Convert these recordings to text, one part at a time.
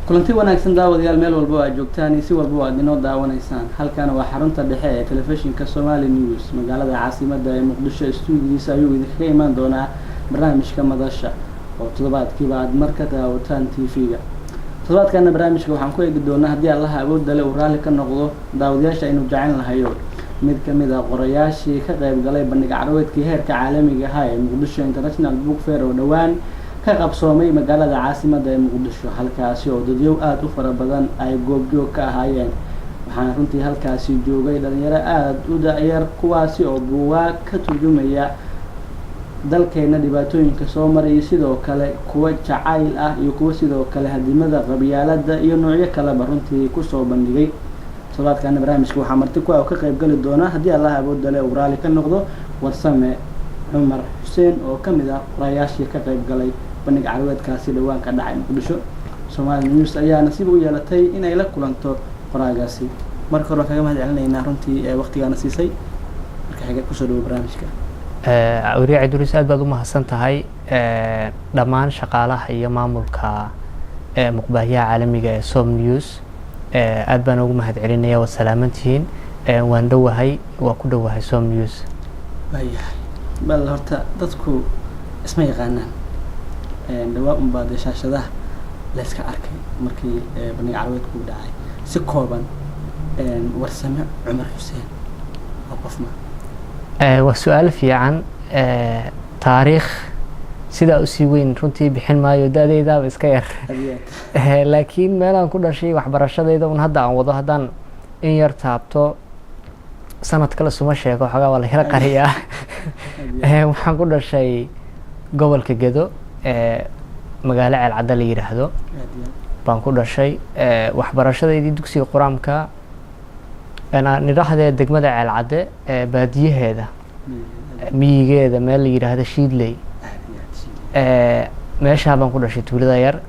Kulanti wanaagsan daawadayaal, meel walba oo aad joogtaan iyo si walba oo aad inoo daawanaysaan. Halkan waa xarunta dhexe ee telefishinka Somali News, magaalada caasimada ee Muqdisho. Stuudigiisa ayuu idinkaga imaan doonaa barnaamijka Madasha oo toddobaadkiiba aad mar ka daawataan TV-ga. Toddobaadkana barnaamijka waxaan ku eegi doonaa, haddii Allaha awoodda le uu raalli ka noqdo, daawadayaasha aynu jecel lahayo, mid kamid ah qorayaashii ka qayb galay bandhig carweedkii heerka caalamiga ahaa ee Muqdisho International Book Fair oo dhowaan ka qabsoomay magaalada caasimada ee Muqdisho, halkaasi oo dadyow aada u fara badan ay goobjoog ka ahaayeen. Waxaana runtii halkaasi joogay dhalinyaro aada u da-yar, kuwaasi oo buugaag ka turjumaya dalkeena dhibaatooyinka soo maray, iyo sidoo kale kuwa jacayl ah, iyo kuwa sidoo kale hadimada qabyaalada iyo noocyo kaleba runtii kusoo bandhigay. Toddobaadkana barnaamijka waxaa marti ku ah oo ka qayb gali doona, haddii Allah awoodda le uu raali ka noqdo, Warsame Cumar Xuseen oo kamid ah qorayaashii ka qayb galay bandhig carweedkaasi dhowaan ka dhacay Muqdisho. Somali News ayaa nasiib u yeelatay inay la kulanto qoraagaasi. Marka hore waan kaga mahad celinaynaa runtii ee waqtigaana siisay. Marka xiga, kusoo dhawo barnaamijka. Wariye Cidruus, aad baad u mahadsan tahay. Dhammaan shaqaalaha iyo maamulka muqbaahiyaha caalamiga ee Som News aad baan ugu mahad celinaya. Waad salaamantihiin. Waan dhowahay, waa ku dhowahay Som News. Waayahay, bal horta dadku isma yaqaanaan. Dhawaa unbaa dee shaashadaha layska arkay markii bandhig carweedku u dhacay. Si kooban, Warsame Cumar Xuseen waa qof ma? Waa su-aal fiican. Taariikh sidaa usii weyn runtii bixin maayo, da-deydaaba iska yar, laakiin meelaan ku dhashay, waxbarashadayda un hadda aan wado, haddaan in yar taabto, sanad kale suma sheego, xoogaa waa la yara qariyaa. Waxaan ku dhashay gobolka Gedo, magaalo Ceelcadda la yidhaahdo baan ku dhashay. Waxbarashadeydii dugsiga qur-aanka nidhahdee degmada Ceelcadde baadiyaheeda, miyigeeda, meel la yidhaahdo Shiidley, meeshaa baan ku dhashay, tuulada yar.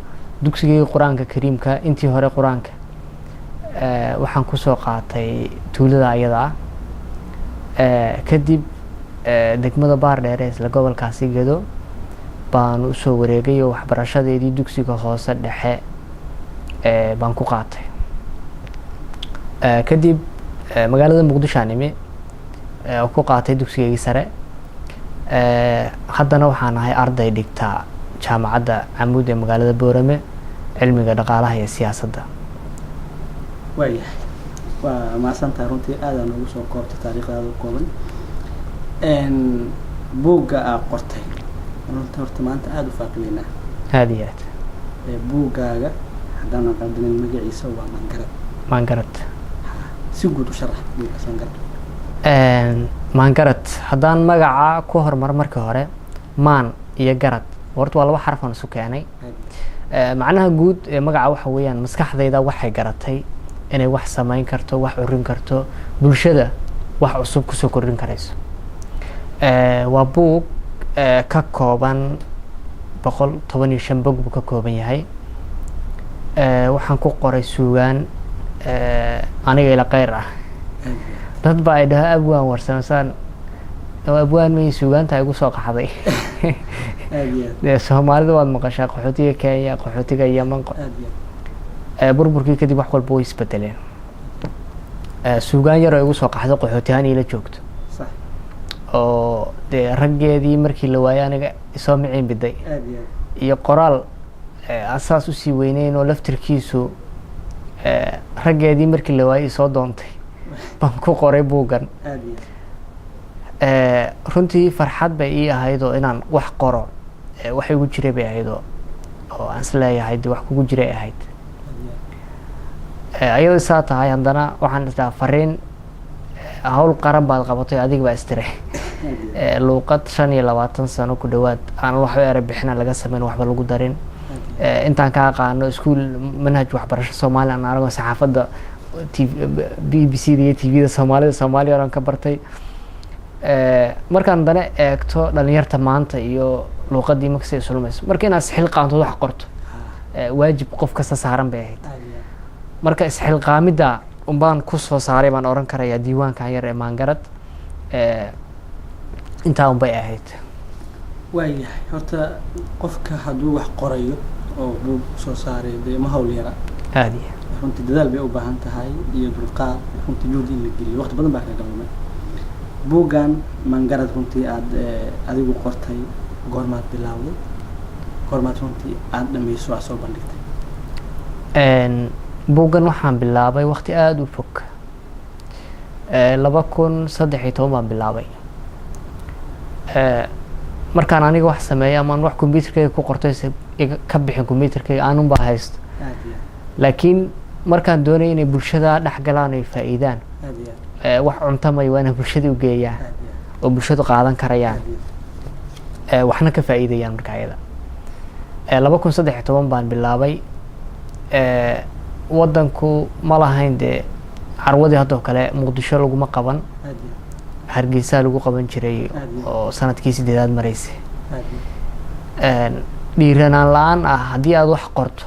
Dugsigii qur-aanka kariimka intii hore qur-aanka waxaan kusoo qaatay tuulada ayada ah. Kadib degmada Baardheere, isla gobolkaasi Gedo, baan usoo wareegay oo waxbarashadeedii dugsiga hoose dhexe baan ku qaatay. Kadib magaalada Muqdisho aan imi oo ku qaatay dugsigeygii sare. Haddana waxaan ahay arday dhigta Jaamacadda Camuud ee magaalada Boorame, cilmiga dhaqaalaha iyo siyaasadda. Waayahay, waa mahadsantahay runtii, aadaan ugu soo koobtay taariikhdaada kooban. Buugga aa qortay runta horta maanta aada u faaqideynaa. Aada iyo aad. Buuggaaga, haddaanan qaldanin, magaciisa waa Maangarad. Maangarad. Si guud u sharax buuggaas Maangarad. Maangarad, haddaan magaca ku hormaro markii hore, maan iyo garad horta waa laba xaraf aan isu keenay. Macnaha guud ee magaca waxa weeyaan maskaxdayda waxay garatay inay wax samayn karto, wax curin karto, bulshada wax cusub kusoo kordhin karayso. Waa buug ka kooban 115 bog buu ka kooban yahay. Waxaan ku qoray suugaan aniga ila kheyr ah. Dad baa ay dhaho abwaan warsamasaan oo abwaan may, suugaanta igu soo qaxday. Dee Soomaalida waad maqashaa, qaxootiga Kenya, qaxootiga Yeman, burburkii kadib wax walba way isbedeleen. Suugaan yar oo igu soo qaxdo, qaxootihaan ila joogto oo dee raggeedii markii la waayay aniga isoo miciin biday, iyo qoraal aan saas usii weyneyn oo laftirkiisu raggeedii markii la waayay isoo doontay baan ku qoray buuggan. Runtii farxad bay ii ahayd oo inaan wax qoro wax igu jiray bay ahayd oo aan is leeyahay de wax kugu jiray ahayd. Ayadoo saa tahay, haddana waxaan isdahaa fariin hawl qaran baad qabatay, adiga baa istiray. Luuqad 25 sano ku dhawaad aan waxba erey bixina laga sameyn, waxba lagu darin, intaan ka aqaano iskuul manhaj waxbarasho Soomaaliya aan anago saxaafadda t BBC da iyo TV da Soomaalida Soomaaliya oran ka bartay. Markaan dana eegto dhalinyarta maanta iyo luuqadii markasta isulmayso, marka inaad isxilqaantood wax qorto waajib qof kasta saaran bay ahayd. Marka isxilqaamidda unbaan kusoo saaray baan oran karayaa diiwaankan yar ee Maangarad. Intaa unbay ahayd. Waayahay, horta qofka hadduu wax qorayo Oo buug soo saaray dee ma hawl yara. Aada iyo Runtii dadaal bay u baahan tahay iyo dulqaad, runtii juhdi in la geliyo, waqti badan baa kaga lumay. Buuggan Maangarad runtii aada adigu qortay, goormaad bilaawday? Goormaad runtii aada dhameyso, aad soo bandhigtay? Buuggan waxaan bilaabay waqti aada u fog, 2013 baan bilaabay. Markaan aniga wax sameeyo amaan wax computerkayga ku qortay se iga ka bixin computerkayga aanun baa haysto. Aad iyo Laakiin markaan doonaya inay bulshada dhex galaan, ay faa'iidaan, aad iyo aad wax cuntamay waa inaan bulshada u geeyaa aad iyo oo bulshadu qaadan karayaan, aad iyo waxna ka faa'iidayaan. Marka ayada 2013 baan bilaabay. Wadanku ma lahayn dee carwadii haddoo kale Muqdisho laguma qaban. Aad iyo Hargeysa lagu qaban jiray Aad iyo oo sanadkii sideedaad maraysay. Aad iyo Dhiiranaan la-aan ah haddii aad wax qorto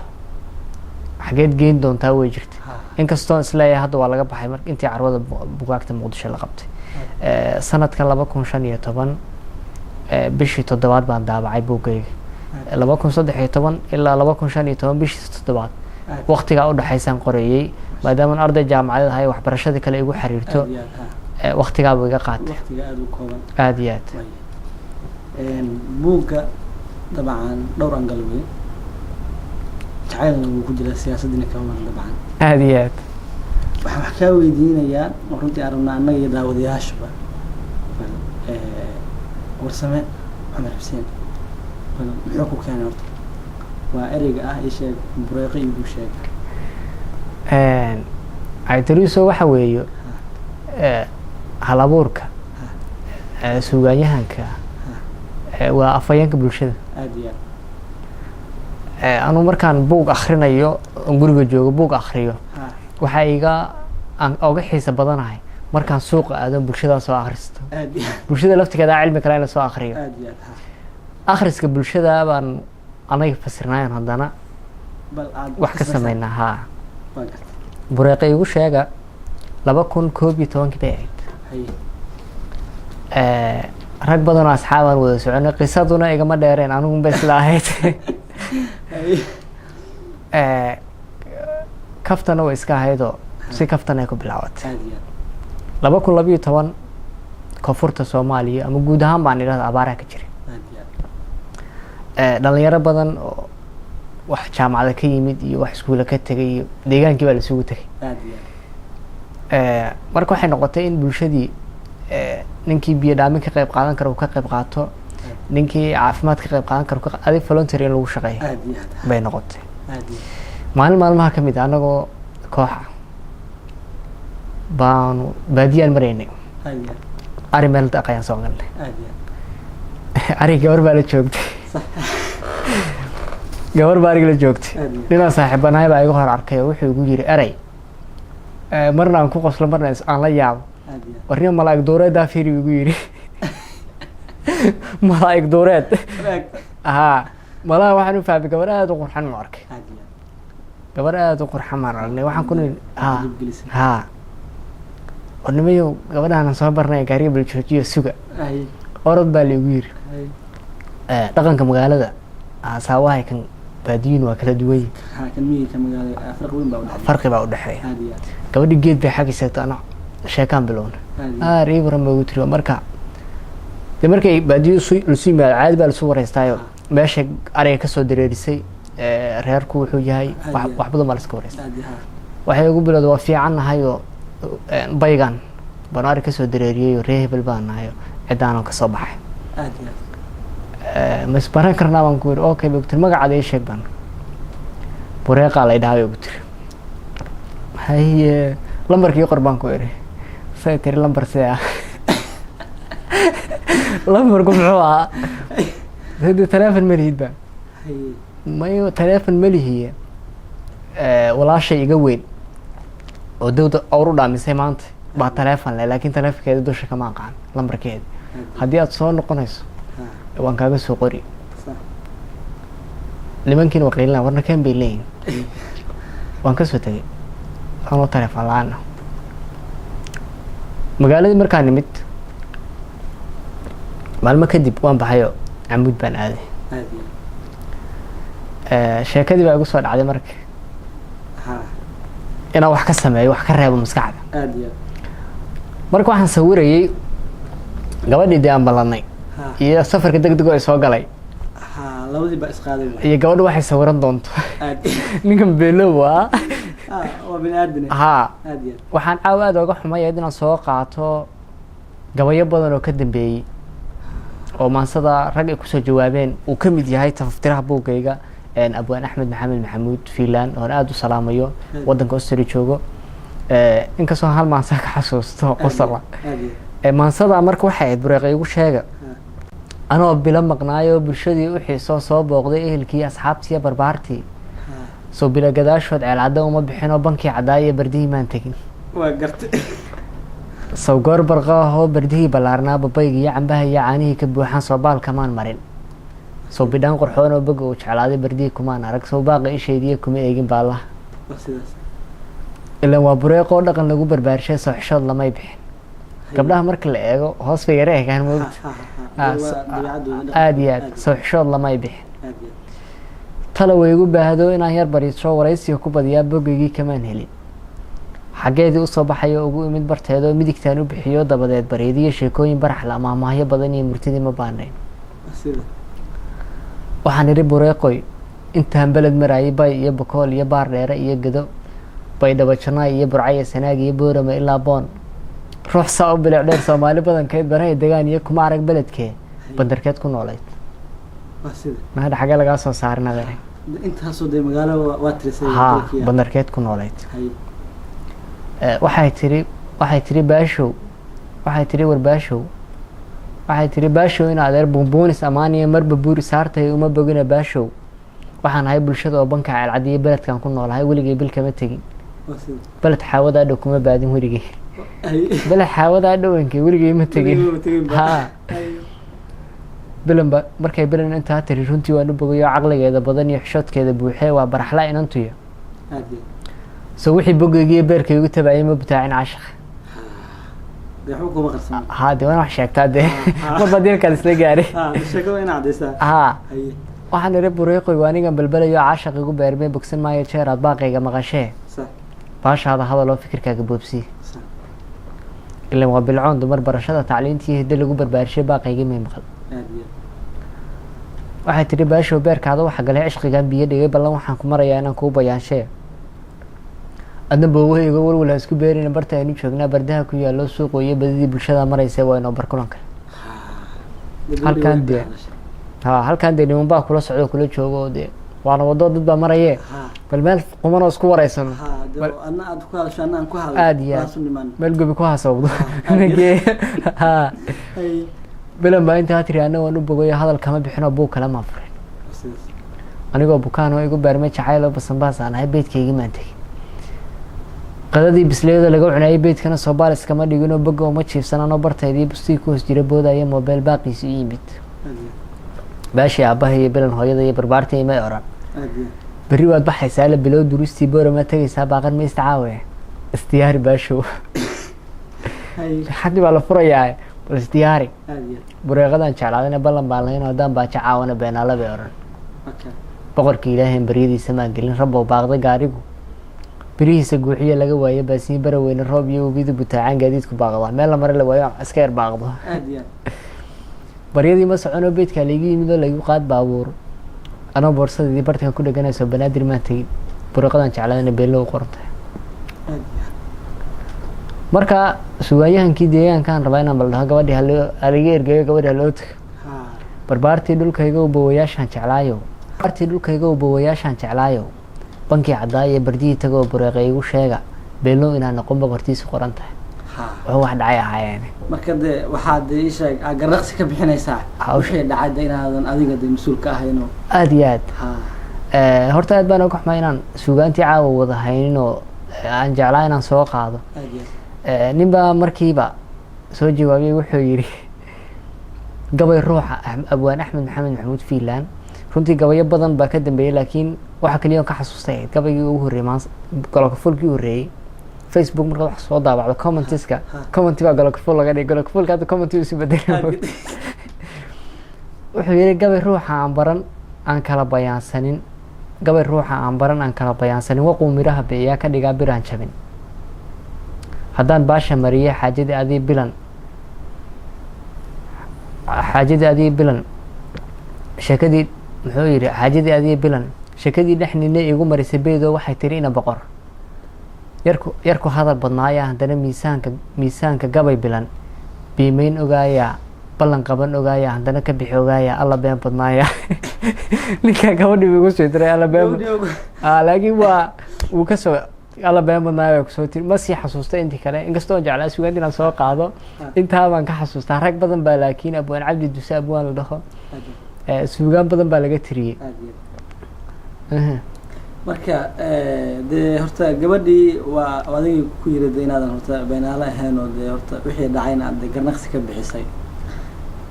xageed geyn doontaa way jirta. Inkastoo isleeyahay hadda waa laga baxay mar intii carwada bugaagta Muqdisho la qabtay. Sanadkan 2015, bishii toddobaad baan daabacay buuggayga. 2013 ilaa 2015 bishii toddobaad, aad waqtigaa udhexaysaan qoreeyey, maadaamaan arday jaamacadeed ahay, waxbarashadii kale igu xiriirto. Aad iyo aad ha. Waqtigaabuu iga qaatay. Waqtiga aada u kooban. Aada iyo aad. Waaya. Buugga dabcan dhowr angal wey, jacaylna wuu ku jiraa, siyaasadina kama maran dabcan. Aada iyo aad. Waxaan wax kaa weydiinayaa oo runtii aan rabnaa annaga iyo daawadayaashuba bal Warsame Cumar Xuseen bal muxuu ku keenay horta? Waa ereyga ah ii sheeg, bureeqo iigu sheeg. Caytariso waxa weeye hal abuurka, suugaanyahanka, waa afhayeenka bulshada. Aada iyo aad. Anuu markaan buug akrinayo oon guriga joogo buug akriyo, waxaa iga aan oga xiisa badanahay markaan suuqa aado bulshadaa soo akhristo. Aada iyo aad. Bulshada laftigeeda cilmi kale in la soo akriyo. Aada iyo aad ha. Akhriska bulshada baan anaga fasirnayn haddana bal aad wax ka sameynaa haa. Waa gartay. Bureeqa igu sheega 2011-kii bay ahayd. Haye. Rag badan oo asxaabaan wada soconay, qisaduna igama dheereen, anigunba isla ahayd. Haye. Kaftana way iska ahaydoo si kaftan ay ku bilaabatay. Aada iyo aad. 2012 koonfurta Soomaaliya ama guud ahaan baan idhahda abaaraha ka jiray. Aada iyo aad. Dhalinyaro badan oo wax jaamacada ka yimid iyo wax iskuula ka tegay iyo deegaankii baa lasugu tegay. Aada iyo aad. Marka waxay noqotay in bulshadii ninkii biyo dhaamin ka qayb qaadan kara uu ka qayb qaato, ninkii caafimaad ka qayb qaadan kara uu adig voluntary in lagu shaqeeyo Aada iyo aad. bay noqotay. Aada iyo Maalin maalmaha ka mid ah anagoo koox ah baanu baadiyaan maraynay. Aada iyo aad. Ari meel daqayaan soo galnay. Aada iyo aad. Ari gabar baa la joogtay, gabar baa ariga la joogtay. Aad iyo aad. Ninaan saaxiibanahay baa iga hor arkay oo wuxuu igu yiri erey marna aan ku qoslo, marna aan la yaabo. Aada iyo aad. Warnimo malaa'ig duureedaa fiiri igu yiri, malaa'ig duureed. Wanaag. Haa, malaha waxaan u fahmay gabar aada u qurxan mu arkay. Aada iyo aad. Gabar aada u qurxan baan aragnay, waxaan ku nidhi haa. Dib gelisay. Haa, warnimayow, gabadhaanan soo barnay, gaariga bal joojiyo, suga. Haye. Orod baa laigu yiri. Haye. Dhaqanka magaalada asaawahay kan baadiyuun waa kala duwan yihin. Ha, kan miyiga ka magaalada farqi weyn baa u dhexeeya. Farqi baa u dhexeeya. Aada iyo aad. Gabadhi geed bay xagaysato, ana sheekaan bilowna. Aada iyo aad. Aar ii waran baa igu tiri. Marka de markay baadiyo isu yimaado caadi baa lasu wareystaayo, meesha ariga kasoo dareerisay, reerku wuxuu yahay, Aad iyo wax badan baa laska wareystay. Aada iyo ha. Waxay ugu bilowda waa fiican nahay oo baygan baan ari kasoo dareeriyey oo reer hebel baan nahay oo ciddaanan kasoo baxay. Aada iyo aad. Ma isbaran karnaa baan ku yiri. Okay bay ugu tiri, magacaada ii sheeg baan. Bureeqaa la idhahaa bay ugu tiri. Haye, lambarkii qor baan ku iri. Say tiri, lambar see ah? Lambarku muxuu ahaa? Hade teleefon ma lihid baan. Haye. Mayo, teleefon ma lihiye, walaashay iga weyn oo dawda awr u dhaamisay maanta baa teleefon leh, laakiin teleefonkeeda dusha kama aqaan lambarkeeda. Haddii aad soo noqonayso waan kaaga soo qori. Nimankiina waa qaylina, warna keen bay leeyihin. Waan kasoo tegay anoo teleefon la-aan ah magaaladii. Markaan nimid maalmo kadib waan baxayo, Camuud baan aaday. Aada iyo Sheekadii baa igu soo dhacday marka inaan wax ka sameeyo, wax ka reebo maskaxda. Aad iyo aad. Marka waxaan sawirayay gabadhii dee aan ballanay iyo safarka deg deg oo ay soo galay. Ha, labadii baa isqaaday ba. Iyo gabadhu waxay sawiran doonto. Aad. Ninkan beelow ah. Ha, waa bini aadane. Haa. Aad iyo aad. Waxaan caawa aada oga xumayayd inaan soo qaato gabayo badan oo ka dambeeyey oo maansada rag ay kusoo jawaabeen, uu ka mid yahay tafaftiraha buuggayga, Abwaan Axmed Maxamed Maxamuud Fiinland, oon aada u salaamayo, waddanka Austria joogo. Inkastoo hal maansa ka xasuusto qosala. Aad iyo. Maansada marka waxay ahayd "Bureeqa igu sheega". Anoo bilo maqnaayo, bulshadii u xiisoo soo booqday ehelkii, asxaabtii iyo barbaartii, soo bilo gadaashood Ceelcadda uma bixinoo bankii caddaaya bardihii maan tegin. Waa gartay. Sow goor barqa ahoo bardihii ballaarnaa, babayga iyo cambaha iyo caanihii ka buuxaan, soo baalkamaan marin. Sow bidhaan qurxoon oo boga uu jeclaaday bardihii kumaan arag. Sow baaqa ishaydiya kuma eegin baallaha. Waa sidaas. Ilan waa bureeqoo dhaqan lagu barbaarshay, soo xishood lamay bixin. Gabdhaha marka la eego hoos bay yara eegaan, moogta. Ha ha ha, waa dabeecadooda dhaqan. Aada iyo aad. Soo xishood lamay bixin. Aad iyo aad. Tala way igu baahdo inaan yar bariiso, waraysiga ku badiyaa, bogaygii kamaan helin. Xaggeedii usoo baxayo ugu imid barteedoo midigtaan u bixiyo, dabadeed bareediyo sheekooyin baraxla, maahmaahyo badan iyo murtidii ma baanayn. Waa sida. Waxaan idhi: "Bureeqoy, intaan beled maraayay, Bay iyo Bakool iyo Baar Dheere iyo Gedo, Baydhabo Janaay iyo Burcayo, Sanaag iyo Boorame ilaa Boon, ruux saa u bilic dheer Soomaali badankeed barahay degaan iyo kuma arag beledkee, bandarkeed ku noolayd?" Waa sida. Mahadha, xagee lagaa soo saarin, adeer? Intaasoo dee magaalo waa tirisay. Haa. Dalkii. Bandarkeed ku noolayd? Hay. Waxay tiri baashow, waxay tiri war baashow, waxay tiri baashow in adeer buunbuunis amaaniya marba buuri saartay uma bogina. Baashow, waxaan ahay bulshada oo banka Ceelcadiyo beledkan ku noolahay, weligay bil kama tegin. Waa sida. Beled xaawadaa dhow kuma baadin weligay. Hay. Beled xaawadaa dhowankay weligay ma tegin. Weligay ma tegin ba. Haa. Hay. Bilanba markay bilan intaa tiri, runtii waan u bogayo caqligeeda badan iyo xishoodkeeda buuxee, waa baraxla inantuyo. Aad iyo. So wixii bogeygiiyo beerkay igu tabaayay ma butaacin cashaq. Dee waxba kuma qarsan. Haa, dee waan wax sheegtaa dee marba dilkaan isla gaaray. Ha, sheekada waa ina caddaysaa. Haa. Haye. Waxaan idhi: "Bureeqoy, waa anigan balbelayo cashaq igu beermay, bogsan maayo jeer aad baaqayga maqashee. Baashaada hadal oo fikirkaaga boobsii." Ilan waa bilcoon dumar, barashada tacliintii hidde lagu barbaarishay, baaqaygii may maqal. Aad iyo. Waxay tidhi: "Baashow, beerkaada waxa galay cishqigan biyo dhigay, ballan waxaan ku marayaa inaan kuu bayaanshe. Adna boowahayga walwal ha isku beerina, barta aynu joognaa bardaha ku yaallo suuqo iyo badidii bulshada maraysa, waa inoo barkulanka." Halkan dee. Ha, halkan dee niman baa kula socdo, kula joogo oo dee waana wado dad baa maraye. Bal meel qumanoo isku wareysano. Ha, dee adna aad ku hadasho, adna aan ku hadlo. Aad iyo aad. Waasu nimaan. Meel gobi ku hasawdo. Aad iyo. Nagee ha. Hay. Bilan baa intaa tiri, anna waan u bogayo, hadal kama bixinoo buug kale maan furin. Sidaas. Anigoo bukaan oo igu beermay jacayl oo basanbaas aan ahay, beydkaygii maan tegin. Qadadii bisleeda laga cunayay beydkana soobaal iskama dhiginoo boga uma jiifsan. Anoo bartaydii bustii ku hoos jira boodaya, moobeel baaqiisi u yimid. Aad iyo. Baashii aabbaha iyo bilan hooyada iyo barbaartii may oran. Aad iyo. "Berri waad baxaysaa, la bilow duruustii, Boorama tegaysaa, baaqan ma istacaawe, isdiyaari baashow." Hay. Xaddi baa la furayaa, bal isdiyaari. Aad iyo. "Bureeqadan jeclaadana ballan baan lahayn, haddaan baajo caawana beenaala bay oran." "Boqorka Ilaahayn baryadiisa maan gelin, rabow baaqda gaarigu berihiisa guuxiyo laga waayo baasiin bara weyne, roob iyo webiyadu butaacaan, gaadiidku baaqda, meel la mare la waayo, iska yar baaqdo." Aad iyo aad. "Baryadii ma soconoo beydkaa laygu yimid oo laygu qaad baabuur, anoo boorsadeedii bartanka ku dheganayso, Banaadir maan tegin. Bureeqadan jeclaadana beello u qoran tahay." Aad iyo aad. Marka sugaanyahankii deegaankaan rabaa inaan bal dhaho gabadhii haloo halaga ergeeyo, gabadhi haloo tago. "Barbaartii dhulkayga u bawayaashaan jeclaayo, barbaartii dhulkayga u bawayaashaan jeclaayo, bankii caddaaya bardihii tagoo bureeqa igu sheega, beellow inaan noqon boqortiisu qoran tahay." Wuxuu wax dhacay ahaayeen. Marka dee waxaad dee ii sheeg aad garraqsi ka bixinaysaa Hawsha. wixii dhacay dee inaadan adiga dee mas-uul ka ahaynoo. Aada iyo aad. Ha. Horta aad baan uga xumaa inaan suugaantii caawa wada haynin oo aan jeclaa inaan soo qaado. Aad iyo aad. Nin baa markiiba soo jawaabiyey, wuxuu yidhi gabay ruuxa Abwaan Axmed Maxamed Maxamuud Fiinland. Runtii gabayo badan baa ka dambeeyey, laakiin waxa kaliya oon ka xasuustay ahayd gabaygii ugu horreeyey maans golokafulkii u horreeyey. Facebook markaad wax soo daabacdo, commentiska commenti baa golokaful laga dhigay, golokafulka hadda commenti isu bedelay. Wuxuu yidhi: "Gabay ruuxa aan baran, aan kala bayaansanin." Gabay ruuxa aan baran, aan kala bayaansanin, waquu miraha bi'iyaa ka dhigaa biraan jabin. Haddaan baasha mariyay xaajadii adii bilan, xaajadii adii bilan sheekadii, muxuu yidhi, xaajadii adii bilan sheekadii dhexnina igu marisay beydoo, waxay tiri ina boqor yarku yarku hadal badnaaya, haddana miisaanka gabay bilan biimeyn ogaaya, ballan qaban ogaaya, haddana ka bixi ogaaya, Alla been badnaaya. Ninkaa gabadhii buu igu soo diray, Alla been. Laakiin waa wuu kasoo, Alla been badnaaya bay kusoo tiri. Ma sii xasuusta intii kale, inkastoo aan jeclaa sugaanta inaan soo qaado, intaa baan ka xasuustaa. Rag badan baa, laakiin Abwaan Cabdi Duse, abwaan la dhaho, suugaan badan baa laga tiriyey. Marka dee horta gabadhii waa adigii ku yiri de inaadan horta beenaale ahayn, oo dee horta wixii dhacayna aad de garnaqsi ka bixisay.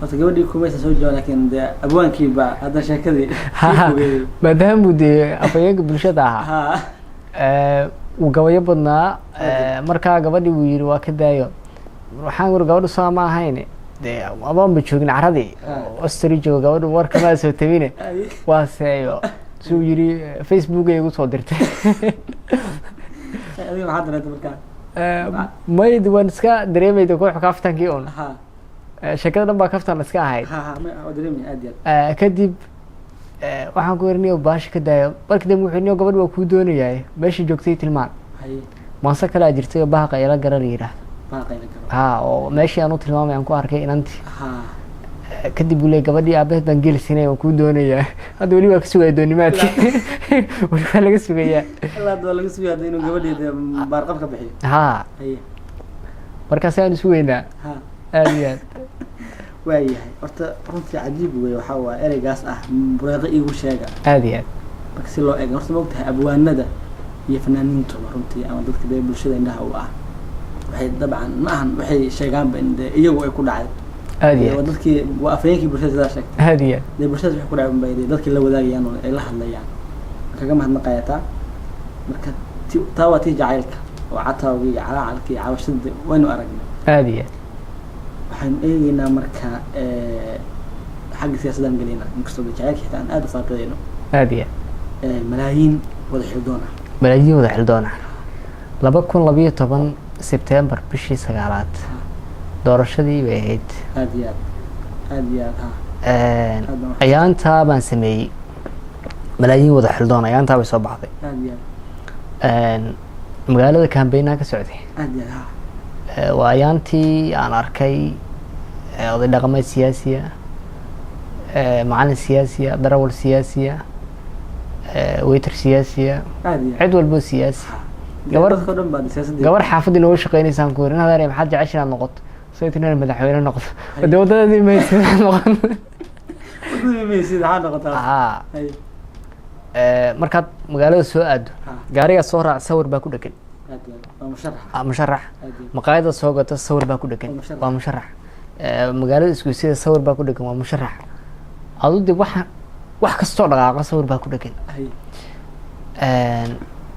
Horta gabadhii kumaysa soo jawaab, laakiin dee abwaankii baa hadda sheekadii sii fogeeyey. Maadaamuu dee afhayeenka bulshada ahaa, wuu gabayo badnaa. Markaa gabadhii wuu yiri waa ka daayo. Waxaan uri gabadhu saa ma ahayn, dee adoon ba joogin caradii ostri jooga, gabadhu warkamaa soo tabine. Waa seeyo suu yiri, Facebook ay igu soo dirtay. Adiga maxaa dareentay markaa? Mayd waan iska dareemayda koox kaftankii un. Sheekada dhan baa kaftan iska ahayd. Ha ha, waa dareemaya aad iyo aad. Kadib waxaan ku yiri niyo baasha ka daayo. Markii dambe wuxuu niyo gabadh waa kuu doonayaay, meeshii joogtay tilmaan. Maanse kale aa jirtay oo bahaqa ila gara la yidhaahdo. Baaqay la garo. Ha, oo meeshii aan u tilmaamay aan ku arkay inantii. Kadib uu leeyay gabadhii aabaheed baan geli siinay, waan kuu doonayaa. Hadda weli waa ka sugaya doonimaadkii, weli waa laga sugayaa. Ilaa hadda waa laga sugaya hadda inuu gabadhii dee baarqab ka bixiyo. Markaas aan sugaynaa. Aada iyo aad. Waayahay, horta runtii cajiib wey. Waxaa waaye ereygaas ah bureeqo iigu sheega. Aada iyo aad. Marka si loo eego horta, ma ogtahay abwaanada iyo fanaaniintuba runtii ama dadka dee bulshada indhaha u ah, waxay dabcan ma ahan waxay sheegaanba in dee iyagu ay ku dhacday. Aada iyo waa aad. Dadkii waa afhayeenkii bulshada, sidaa sheegtay. Aada iyo aad. Dee bulshadaas waxay ku dhacay unbay dee dadkii la wadaagayaan oo ay la hadlayaan. Kaga mahadnaqayaa taa. Marka taa waa tii jacaylka oo catawgii iyo calaacalkii iyo cabashada waynu aragnay. Aada iyo aad. Waxaynu eegeynaa marka xagga siyaasadaan gelaynaa, inkastoo dee jacaylka xitaa aan aada u faaqidayno. Aada iyo aad. Malaayiin wada xildoon ah. Malaayiin wada xildoon ah, 2012 Sebtembar bishii sagaalaad doorashadii bay ahayd. Aada iyo aad, aada iyo aad, ha. Aad baan u Ayaantaa baan sameeyey malaayiin wada xildoon, ayaantaa bay soo baxday. Aada iyo aad. Magaalada campaign-naa ka socday. Aada iyo aad, ha. Waa ayaantii aan arkay oday dhaqameed siyaasiya, macalin siyaasiya, darawal siyaasiya, waiter siyaasiya, Aada iyo aad. cid walbo siyaasi. Gabar- Dadka o dhan baa siyaasadda. Gabar xaafadda inooga shaqeynaysaan ku yiri, inaad maxaad jecesha inaad noqoto? Soo tin inaan madaxweyne noqdo. De waddadii maysid noqon. Wadadii maysid, maxaa noqotaa? Markaad magaalada soo aado, gaarigaa soo raac, sawir baa ku dhegan. Aad iyo aad, waa musharax. Musharax. Aad iyo aad. Maqaayada soo gata, sawir baa ku dhegan. Waa musharax. Waa musharax. Magaalada isgoysyada sawir baa ku dhegan, waa musharax. Adu de waxa wax kastoo dhaqaaqa sawir baa ku dhegan.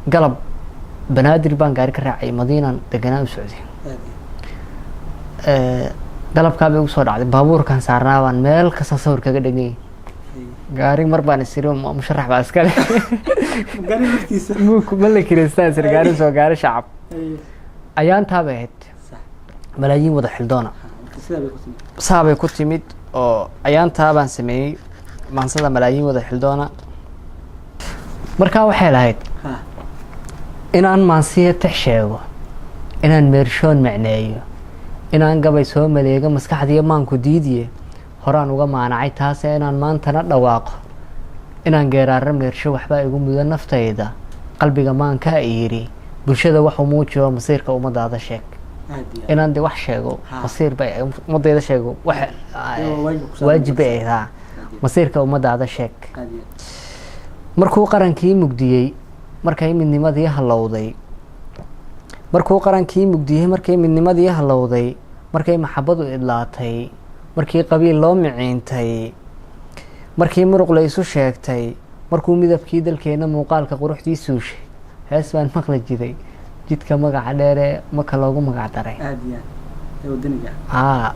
Galab Banaadir baan gaari ka raacay, Madiinaan deganaa u socday. Aad iyo Galabkaa bay igu soo dhacday, baabuurkan saarnaa baan meel kasta sawir kaga dheganyay. Gaari mar baan isiri musharax baa iskale. Gaari laftiisa. Ma la kireystaan isiri, gaari soo gaari shacab. Ayaantaa bay ahayd. Malaayiin wada xildoona. Ha, marka sidaa bay ku timid. Saabay ku timid oo ayaantaa baan sameeyey maansada malaayiin wada xildoona. Markaa waxay lahayd inaan maansiya tix sheego, inaan meershoon macneeyo, inaan gabay soo maleego, maskaxdiiyo maanku diidiye, horaan uga maanacay taase inaan maantana dhawaaqo, inaan geeraaro meersho, waxbaa igu mudan naftayda, qalbiga maankaa yiri, bulshada waxu muujiyo, masiirka ummadaada sheeg. Aad iyo aad. Inaan de wax sheego, masiir bay ummadayda sheego, wax Waa waajib ku saaran. Waajib bay ahayd, ha. Masiirka ummadaada sheeg. Aad iyo aad. Markuu qarankii mugdiyey, markay midnimadii halowday, markuu qarankii mugdiyey, markay midnimadii halowday, markay maxabadu idlaatay, markii qabiil loo miciintay, markii muruq la isu sheegtay, markuu midabkii dalkeenna muuqaalka quruxdii suushay, hees baan maqli jiray, jidka magaca dheeree Maka loogu magac daray. Aad iyo aad ee wadaniga. Aa,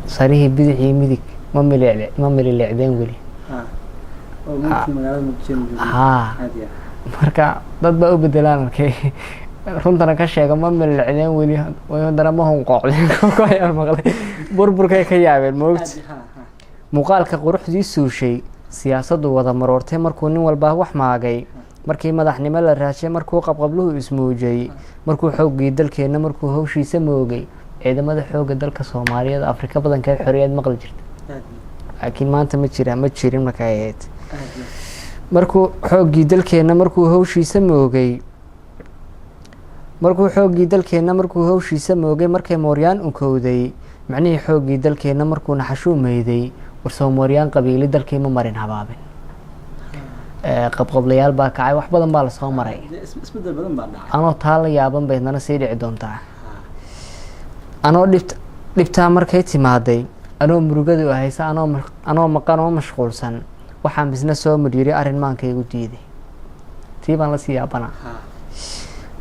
sarihii bidix iyo midig ma milic ma mililicdeen weli. Oo mulkii magaalada Muqdisho aynu joogno. Haa. Aad iyo aad. Marka dad baa u bedelaan arkay, runtana ka sheega, ma milicdeen weli way, haddana ma hunqoocdeen ku ayaan maqlay, burburkay ka yaabeen moogta. Aad, ha ha. Muuqaalka quruxdii suushay, siyaasaddu wada maroortay, markuu nin walbaa wax maagay, markii madaxnimo la raashay, markuu qabqabluhu ismuujay, markuu xooggii dalkeenna, markuu hawshiisa moogay, ciidamada xoogga dalka Soomaaliyeed Afrika badankeed xorriyad maqli jirta. Aad. Laakiin maanta ma jira, ma jirin markay ahayd. Aad iyo. Markuu xooggii dalkeenna, markuu hawshiisa moogay, markuu xooggii dalkeenna, markuu hawshiisa moogay, markay mooryaan unkowday macnihii xooggii dalkeenna, markuu naxashuu meyday, warsoo mooryaan qabiili dalkii ma marin habaabin. Qabqablayaal baa kacay, wax badan baa lasoo maray. Dee isbeddel badan baa dhacay. Anoo taa la yaaban bay haddana sii dhici doontaa. Anoo dhibt dhibtaa markay timaaday, anoo murugadu haysa, anoo maqan oo mashquulsan, waxaan misna soo mudhyiri arrin maankaygu diiday, tii baan lasii yaabanaa.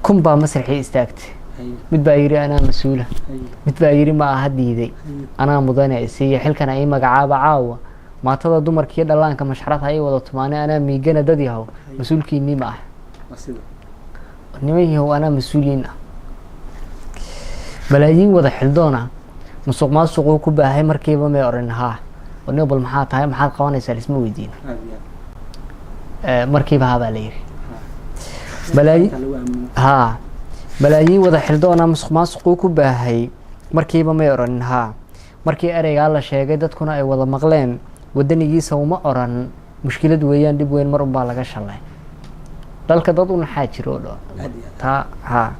1000 baa masraxii istaagtay. Mid baa yidhi anaa mas-uula. Mid baa yidhi ma aha diiday. Anaa mudane, isiiya xilkana, ii magacaaba caawa, maatada dumarkiiyo dhallaanka mashxarad ha ii wada tumaane, anaa miigana, dad yahow, mas-uulkiinii ma ah. Waa sida. Niman yahow, anaa mas-uuliyiin ah. Balaayiin wada xildoona musuq maasuquu ku baahay, markiiba may odhan haa nin bal maxaa tahay, maxaad qabanaysaa, lisma weydiin. Aad iyo aad. Markiiba haa baa la yidhi. Balaayi Inta lagu aamino. Haa, balaayiin wada xildoona musuq maasuquu ku baahay, markiiba may odhanin haa. Markii ereygaa la sheegay, dadkuna ay wada maqleen, wadanigiisa uma oran mushkilad weeyaan, dhib weyn mar unbaa laga shalay dalka, dad u naxaa jiro oo dho Aad iyo aad. Taa haa,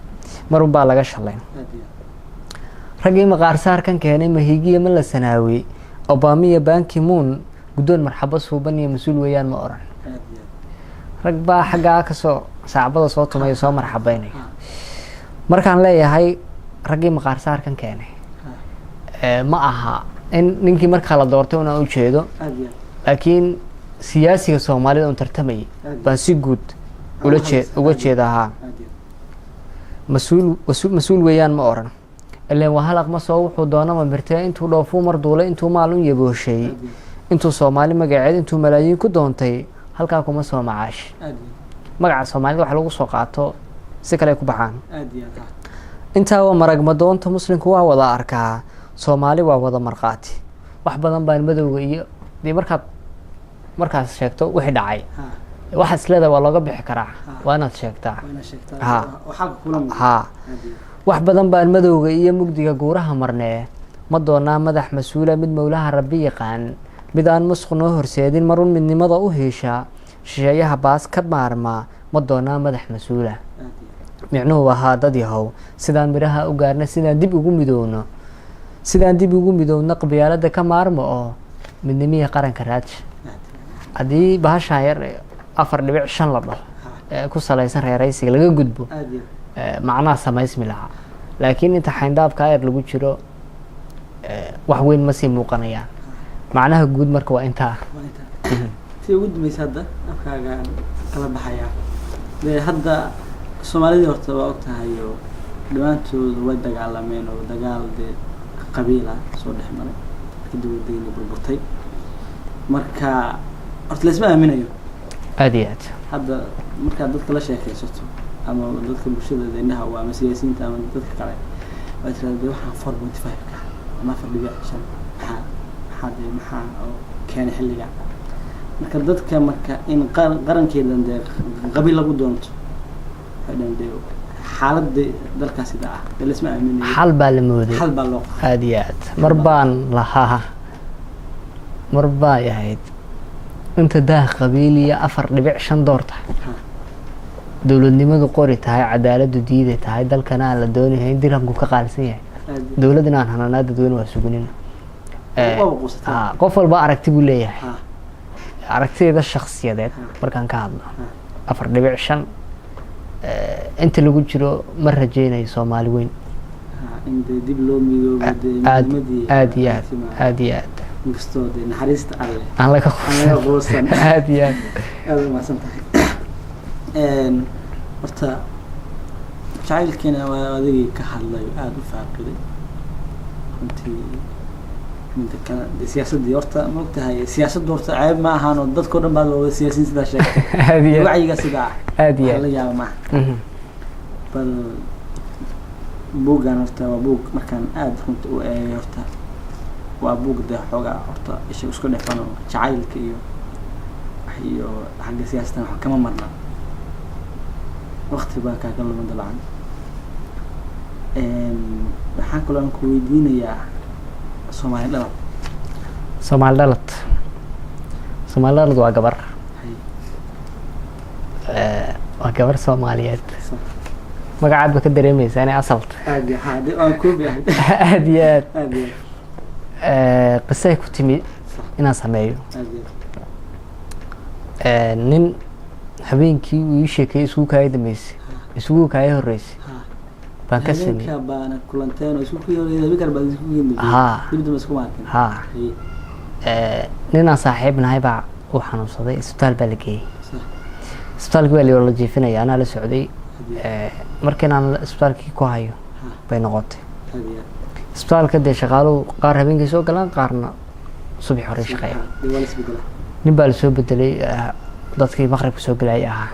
mar unbaa laga shalay. Aad iyo aad. Raggii maqaarsaarkan keenay, mahiigiya ma la sanaawi, Obamiya, Banki Moon, guddoon marxabo suuban iyo mas-uul weeyaan ma oran. Aad iyo aad. Rag baa xaggaa kasoo saacbada soo tumaya, soo marxabeynaya. Markaan leeyahay raggii maqaarsaarkan keenay, ma aha in ninkii markaa la doortay unaan ujeedo, Aad iyo aad. laakiin siyaasiga Soomaalida un tartamayay Aad. baan si guud ula jee uga jeeda haa. Aad iyo Mas-uul mas-uul weeyaan ma oran, ileen waa halaq ma soo wuxuu doonama mirtee, intuu dhoofuu mar duulay, intuu maal un yabooshay, aad iyo intuu Soomaali magaceed, intuu malaayiin ku doontay, halkaa kuma soo macaash. Aad iyo. Magaca Soomaalida wax lagu soo qaato si kale ay ku baxaan. Aad iyo aad. Intaa waa maragmadoonta, muslimku waa wada arkaa, Soomaali waa wada markhaati. Wax badan baan madowga iyo dee markaad markaas sheegto wixii dhacay, waxaad isleedahay waa looga bixi karaa, waa inaad sheegtaa. Waa inaad sheegtaa. Oo xalka kula muuqda. Haa. Aad iyo. Wax badan baan madowga iyo mugdiga guuraha marnee, ma doonaa madax mas-uula, mid mowlaha Rabbi yaqaan, mid aan musuq noo horseedin, marun midnimada u hiisha, shisheeyaha baas ka maarmaa, ma doonaa madax mas-uula? Aad iyo. Micnuhu ahaa, dad yahow, sidaan midhaha u gaarna, sidaan dib ugu midoowno, sidaan dib ugu midoowno, qabyaalada ka maarmo oo midnimihii qaranka raadja. Aad. Haddii bahashaan yar 4.5 la dhaho ee ku salaysan reeraysiga laga gudbo, Aad iyo. Macnaha samaysmi lahaa, laakiin inta xayndaabka yar lagu jiro, wax weyn ma sii muuqanayaan. Macnaha guud marka waa intaa. Waa intaa tii ugu dambaysa. Hadda afkaaga kala baxayaa dee, hadda Soomaalidii horta waa og tahay oo dhammaantoodu way dagaalameen oo dagaal dee qabiila soo dhex maray markii dowladdeena burburtay. Marka horta laisma aaminayo. Aada iyo aad. Hadda markaad dadka la sheekaysato ama dadka bulshada indhaha u ama siyaasiyiinta ama dadka kale, waa tirahda de waxaan 4.5 ka ama 4.5 maxaa dee maxaa oo keenay xilliga marka dadka marka in qarankeedan dee qabiil lagu doonto, waxay dhahan dee xaaladda dalkaas sida ah dee laisma aaminayo. Xal baa la mooday. Xal baa loo qaaday. Aada iyo aad. Mar baan lahaa, mar bay ahayd inta daah qabiil iyo 4.5 doorta, dowladnimadu qori tahay, cadaaladu diiday tahay, dalkana aan la doonahayn, dirhamku ka qaalisan yahay, Aad. dowlad inaan hananaa dadweyne waa sugunina. Waaba quusataa. Qof walba aragti buu leeyahay. Aragtideeda shakhsiyadeed markaan ka hadlo, 4.5 inta lagu jiro ma rajeynayo Soomaali weyn. In dee dib loo midoobo dee Aad. midnimadii Aad iyo aad. timaado. Aad iyo aad. Inkastoo dee naxariista Alle aan laga aan laga quusan. Aad iyo aad. Aad u mahadsan tahay. Horta jacaylkiina waa adigii ka hadlay, aada u faaqiday runtii. Midda kale dee siyaasaddii horta ma ogtahay, siyaasaddu horta ceeb ma ahaan oo dadkao dhan baad wada siyaasiyiin sidaa sheegtay. Aad iyo aad. Wacyiga sidaa ah. Aad iyo waxa la aad. Yaaba maaha. Bal buuggan horta waa buug markaan aada runta u eegay, horta waa buug dee xoogaa horta isha isku dhexfano, jacaylka iyo wax iyo xagga siyaasaddan wax kama marna, waqti baa kaaga luman dabcan. Waxaan kaloo aan ku weydiinayaa Soomaali Dhalad. Soomaali Dhalad, Soomaali Dhalad waa gabar. Waa gabar Soomaaliyeed. Magacaad ba ka dareemeysaa inay asalta. Aad iyo haa, dee waan koobi ahay. Aad iyo aad. Aad iyo. Qisay ku timi inaan sameeyo. Aad iyo. Nin habeenkii uu ii sheekeeyey isugu kaaya dambeysay, isugu kaaya horreysay baan ka sameeyey. Habeenka baana kulanteen oo isku habeenkan baad isku geendayay? Haa. Dib dambe isku maakin? Haa. Ninaan saaxiib nahay baa uu xanuunsaday, isbitaal baa la geeyey. Isbitaalkii baa la jiifinaya, anaa la socday. Markiin aan isbitaalkii ku hayo bay noqotay. Aad iyo. Isbitaalka dee shaqaaluhu qaar habeenkii soo galaan, qaarna subax hore shaqeeya. Dee waa la isbedelaa. Nin baa lasoo bedelay, dadkii maqribka soo gelayay ahaa.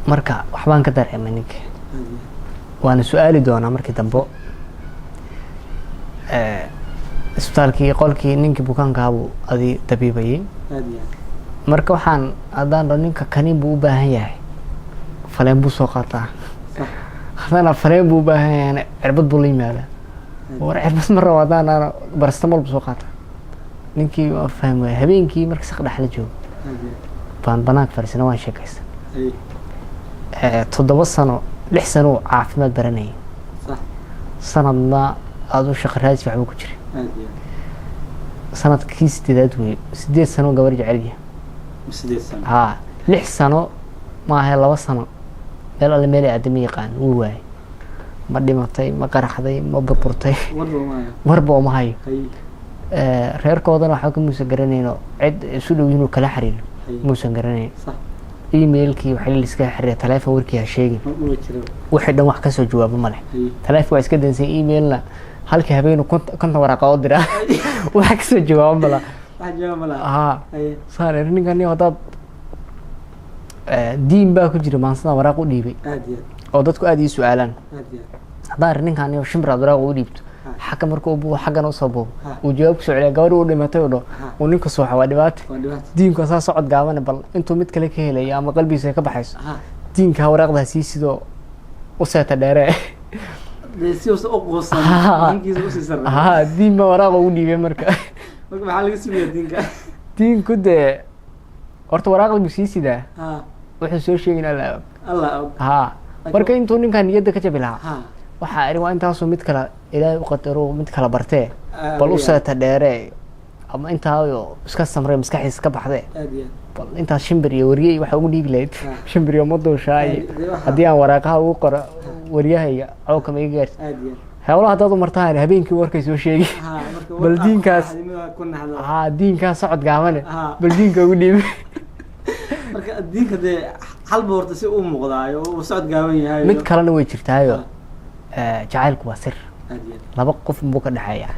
Marka waxbaan ka dareemay ninka. Aad iyo. Waana su-aali doonaa markii dambo. Isbitaalkii qolkii ninkii bukaankaabuu adi dabiibayay. Aad iyo. Marka waxaan haddaan dhaho ninka kaniin buu u baahan yahay, faleen buu soo qaataa. Haddana faleen buu u baahan yahayna, cirbad buu la yimaadaa. War cirbad ma rabo haddaan dhahno, paracetamol buu soo qaataa. Ninkii waa fahmi waaya. Habeenkii marka saq dhex la joogo Aad iyo. baan banaanka fadhiisana, waan sheekaysan. 7 sano, 6 sano uu caafimaad baranayay. Sanadna aadu shaqo raadis waxba ku jira. Aad iyo. Sanadkii sideedaad weeye, 8 sano gabar jecel yahay. 8 sano? Haa, 6 sano maaha, 2 sano. Meel alle meel aadama yaqaan wuu waayay. Ma dhimatay, ma qaraxday, ma burburtay? Warba maayo. Warba uma hayo. Hay. Reerkoodana waxba ka muusan garanayno, cid isu dhow inuu kala xiriiro muusan garanayn. Emailkii waxaa la iskaga xiriira, taleefon warkii ha sheegin. Ma uma jiro. Wixii dhan wax kasoo jawaabo ma leh. Taleefon waa iska dansan, emailna halkii habeenu 50 waraaqa oo diraa, wax kasoo jawaabo ma laha. Wax jawaab ma laha. Haa. Saan iri ninkan hadaad diin baa ku jira maansada waraaq u dhiibay Aad iyo aad. oo dadku aada ii su-aalaan. Aad iyo aad. Haddaan iri ninkan iyo shimbir aad waraaq u dhiibto, xagga marka uu buubo xaggana usoo buubo, uu jawaab kusoo celiya, gabadhi uu dhimatay u dhaho, uu ninka suuxa, waa dhibaato. Waa dhibaato. Diinku saa socod gaabane, bal intuu mid kale ka helayo ama qalbigiisa ay ka baxayso, diinka waraaqda sii sidoo u seeta dheere. Dee si uusan u quusan ninkiisa usii sarreeyo. Haa, diin baa waraaqa ugu dhiibay marka. Marka maxaa laga sugayaa diinka? Diinku dee horta waraaqda buu sii sidaa. Wuxuu soo sheegin Alla og. Allah og. Haa, marka intuu ninkan niyadda ka jabi lahaa, ha waxaa iri waa intaasuu mid kale Ilaahay u qadaro, mid kala bartee, bal u seeta dheere ama intaayo iska samray maskaxdiisa ka baxdee. Aad iyo aad. Bal intaas shimbir iyo warye iyo waxa ugu dhiibi lahayd, shimbir iyo maduushaa iyo dee haddii aan waraaqaha ugu qoro waryahayga cawka ma iga gaarsi? Aad iyo Howlaha haddaad u martaan habeenkii warkay soo sheegi. aad. Ha, marka Bal diinkaas- ku naxdo. Haa, diinkaas socod gaabane. Bal diinka ugu dhiibi. Marka diinka dee xalba horta si uu muuqdaayo uu socod gaaban yahay. Mid kalena way jirtaayo, jacaylku waa sir. Aad iyo aad. Laba qof buu ka dhexeeya.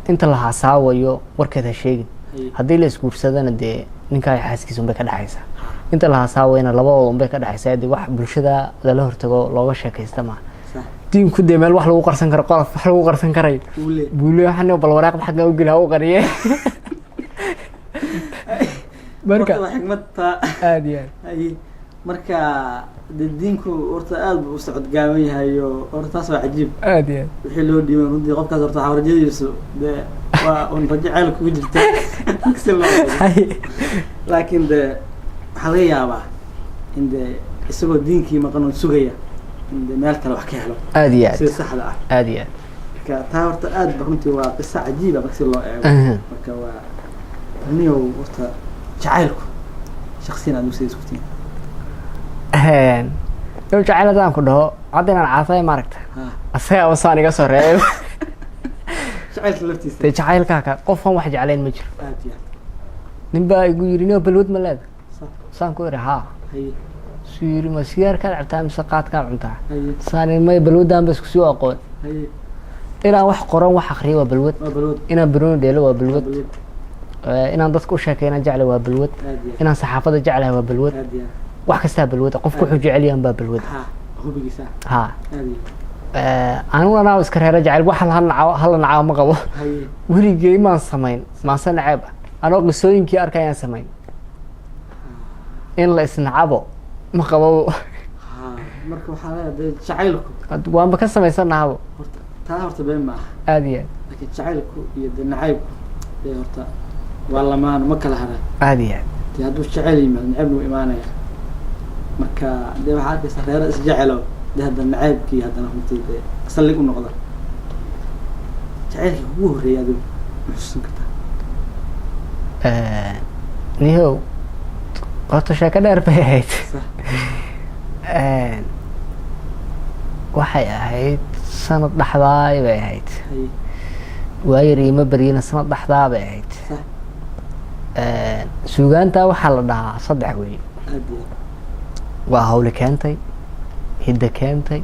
Inta la haasaawayo warkeed ha sheegin. Haddii la isguursadana dee ninkaa iyo xaaskiisa unbay ka dhexaysaa. Inta la haasaawayna labadooda unbay ka dhexaysaa, dee wax bulshada lala hortago looga sheekaysta ma. Diinku dee meel wax lagu qarsan karo, qolof wax lagu qarsan karayo Uu leeyahay. Buu leeyahay. Waxaan bal waraaqda xagga u geli ha u qariye marka. Horta waa xikmad taa. Aad iyo aad. Marka dee diinku horta aad buu u socod gaaban yahay oo horta taas waa cajiib. Aad iyo aad. Wixii loo dhiibay runtii qofkaas horta waxaa rajadiisu dee waa un rajo ceel kugu jirta si loo eego. Laakiin dee waxaa laga yaabaa in dee isagoo diinkii maqan oo sugaya in dee meel kale wax ka helo. Aad iyo aad. Sida saxda ah. Aad iyo aad. Marka taa horta aad ba runtii waa qiso cajiiba marka si loo eego. Marka waa niyow horta jacaylku shaksiyan aad sida isku tihiin? Yow, jacayl haddaan ku dhaho hadda inaan caasay maaragta, asagaa wasaan iga soo reebay. Jacaylka laftiisa. Dee jacaylkaa ka qofkan wax jeclayn ma jiro. Aad iyo aad. Nin baa igu yidhi, niyo balwad ma leeda? Sax. Saan ku idhi, haa. Suu yiri, ma sigaarkaad cabtaa mise qaadkaad cuntaa? Haye. Saan may balwaddan ba isku sii aqoon. Haye. Inaan wax qoran, wax akriyo waa balwad. Waa balwad. Inaan banooni dheelo waa balwad. Balwad. Inaan dadka u sheekeynaan jeclahay waa balwad. Aad iyo aad. Inaan saxaafadda jeclahay waa balwad. Aad iyo aad. Wax kastaa balwad, qofku wuxuu jecel yahan baa balwad. Ha, hubigiisa. Ha. Aad iyo. Anigu anaa iska reera jecel, wax hal nacaw hala nacaw ma qabo. Haye. Weligey maan samayn maanse naceeb ah, anoo qisooyinkii arkayaan samayn in la isnacabo ma qabo. Ha, marka waxaa leedahay dee jacaylku Waanba ka samaysannahabo. Horta taa horta been ma aha. Aada iyo aad. Laakiin jacaylku iyo dee nacaybku dee horta waa lamaano, ma kala haraan. Aada iyo aad. Dee hadduu jacayl yimaado, nacaybna wuu imaanaya. Marka dee waxaa arkaysa reero isjecelo, dee haddana nacaybkii haddana runtii dee saldhig u noqda. Jacaylkii kugu horreeyay adigu ma xusuusan kartaa? Nihow, horta sheeko dheer bay ahayd. Sax. Waxay ahayd sanad dhexdaay bay ahayd. Haye. Waayar iima baryina, sanad dhexdaa bay ahayd. Sax. Suugaanta waxaa la dhahaa saddex wey. Aad iyo aad. Waa hawli keentay, hidda keentay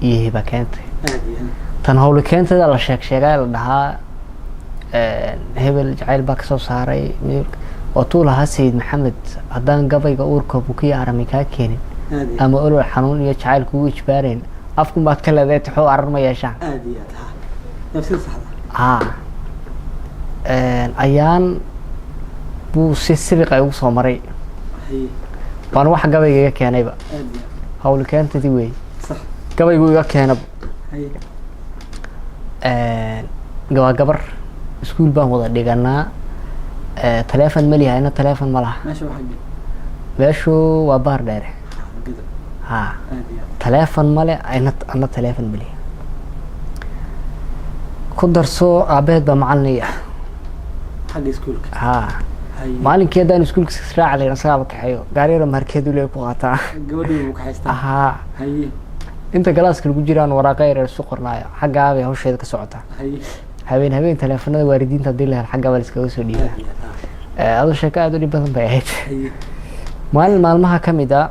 iyo hiba keentay. Aad iyo aad. Tan hawli keentayda la sheeg sheegaa, la dhahaa hebel jacayl baa kasoo saaray, oo tuu lahaa Sayid Maxamed: "Haddaan gabayga uurka bukiya arami kaa keenin Aad iyo ama olol xanuun iyo jacayl kugu ijbaarayn, afkun baad ka leedahay, tixuu arar ma yeeshaan." Aad iyo aad, ha, nafsida saxda. Haa, ayaan buu si sibiq ay ugu soo maray. Haye. Waan wax gabayga iga keenayba. Aad iyo aad. Hawli keentadii wey. Sax. Gabaygu iga keenaba. Haye. Waa gabar iskuul baan wada dhiganaa. Taleefon ma liha, ina taleefon ma laha. Meesha waxaa gel? Meeshu waa Baar Dheere. Gida. Ha. Aad iyo aad. Taleefon male, ina ana taleefon ma liha. Ku darso, aabaheed baa macalin ah. Xagga iskuulka? Ha. Haye. Maalinkii haddaan iskuulka raaci lahayn, isagaaba kaxeeyo, gaari yaro markeed ule ku qaataa. Gabadhii buu kaxaystaa? Haa. Haye. Inta galaaska lagu jiraan waraaqa yaryar isu qornaayo, xaggaabay hawsheeda ka socotaa. Haye. Habeen habeen taleefanada waalidiinta haddii la helo, xaggaa baa la iskaga soo dhiibaa. Aad iyo aad, ha. Adoo sheeko aada u dhib badan bay ahayd. Haye. Maalin maalmaha ka mid a,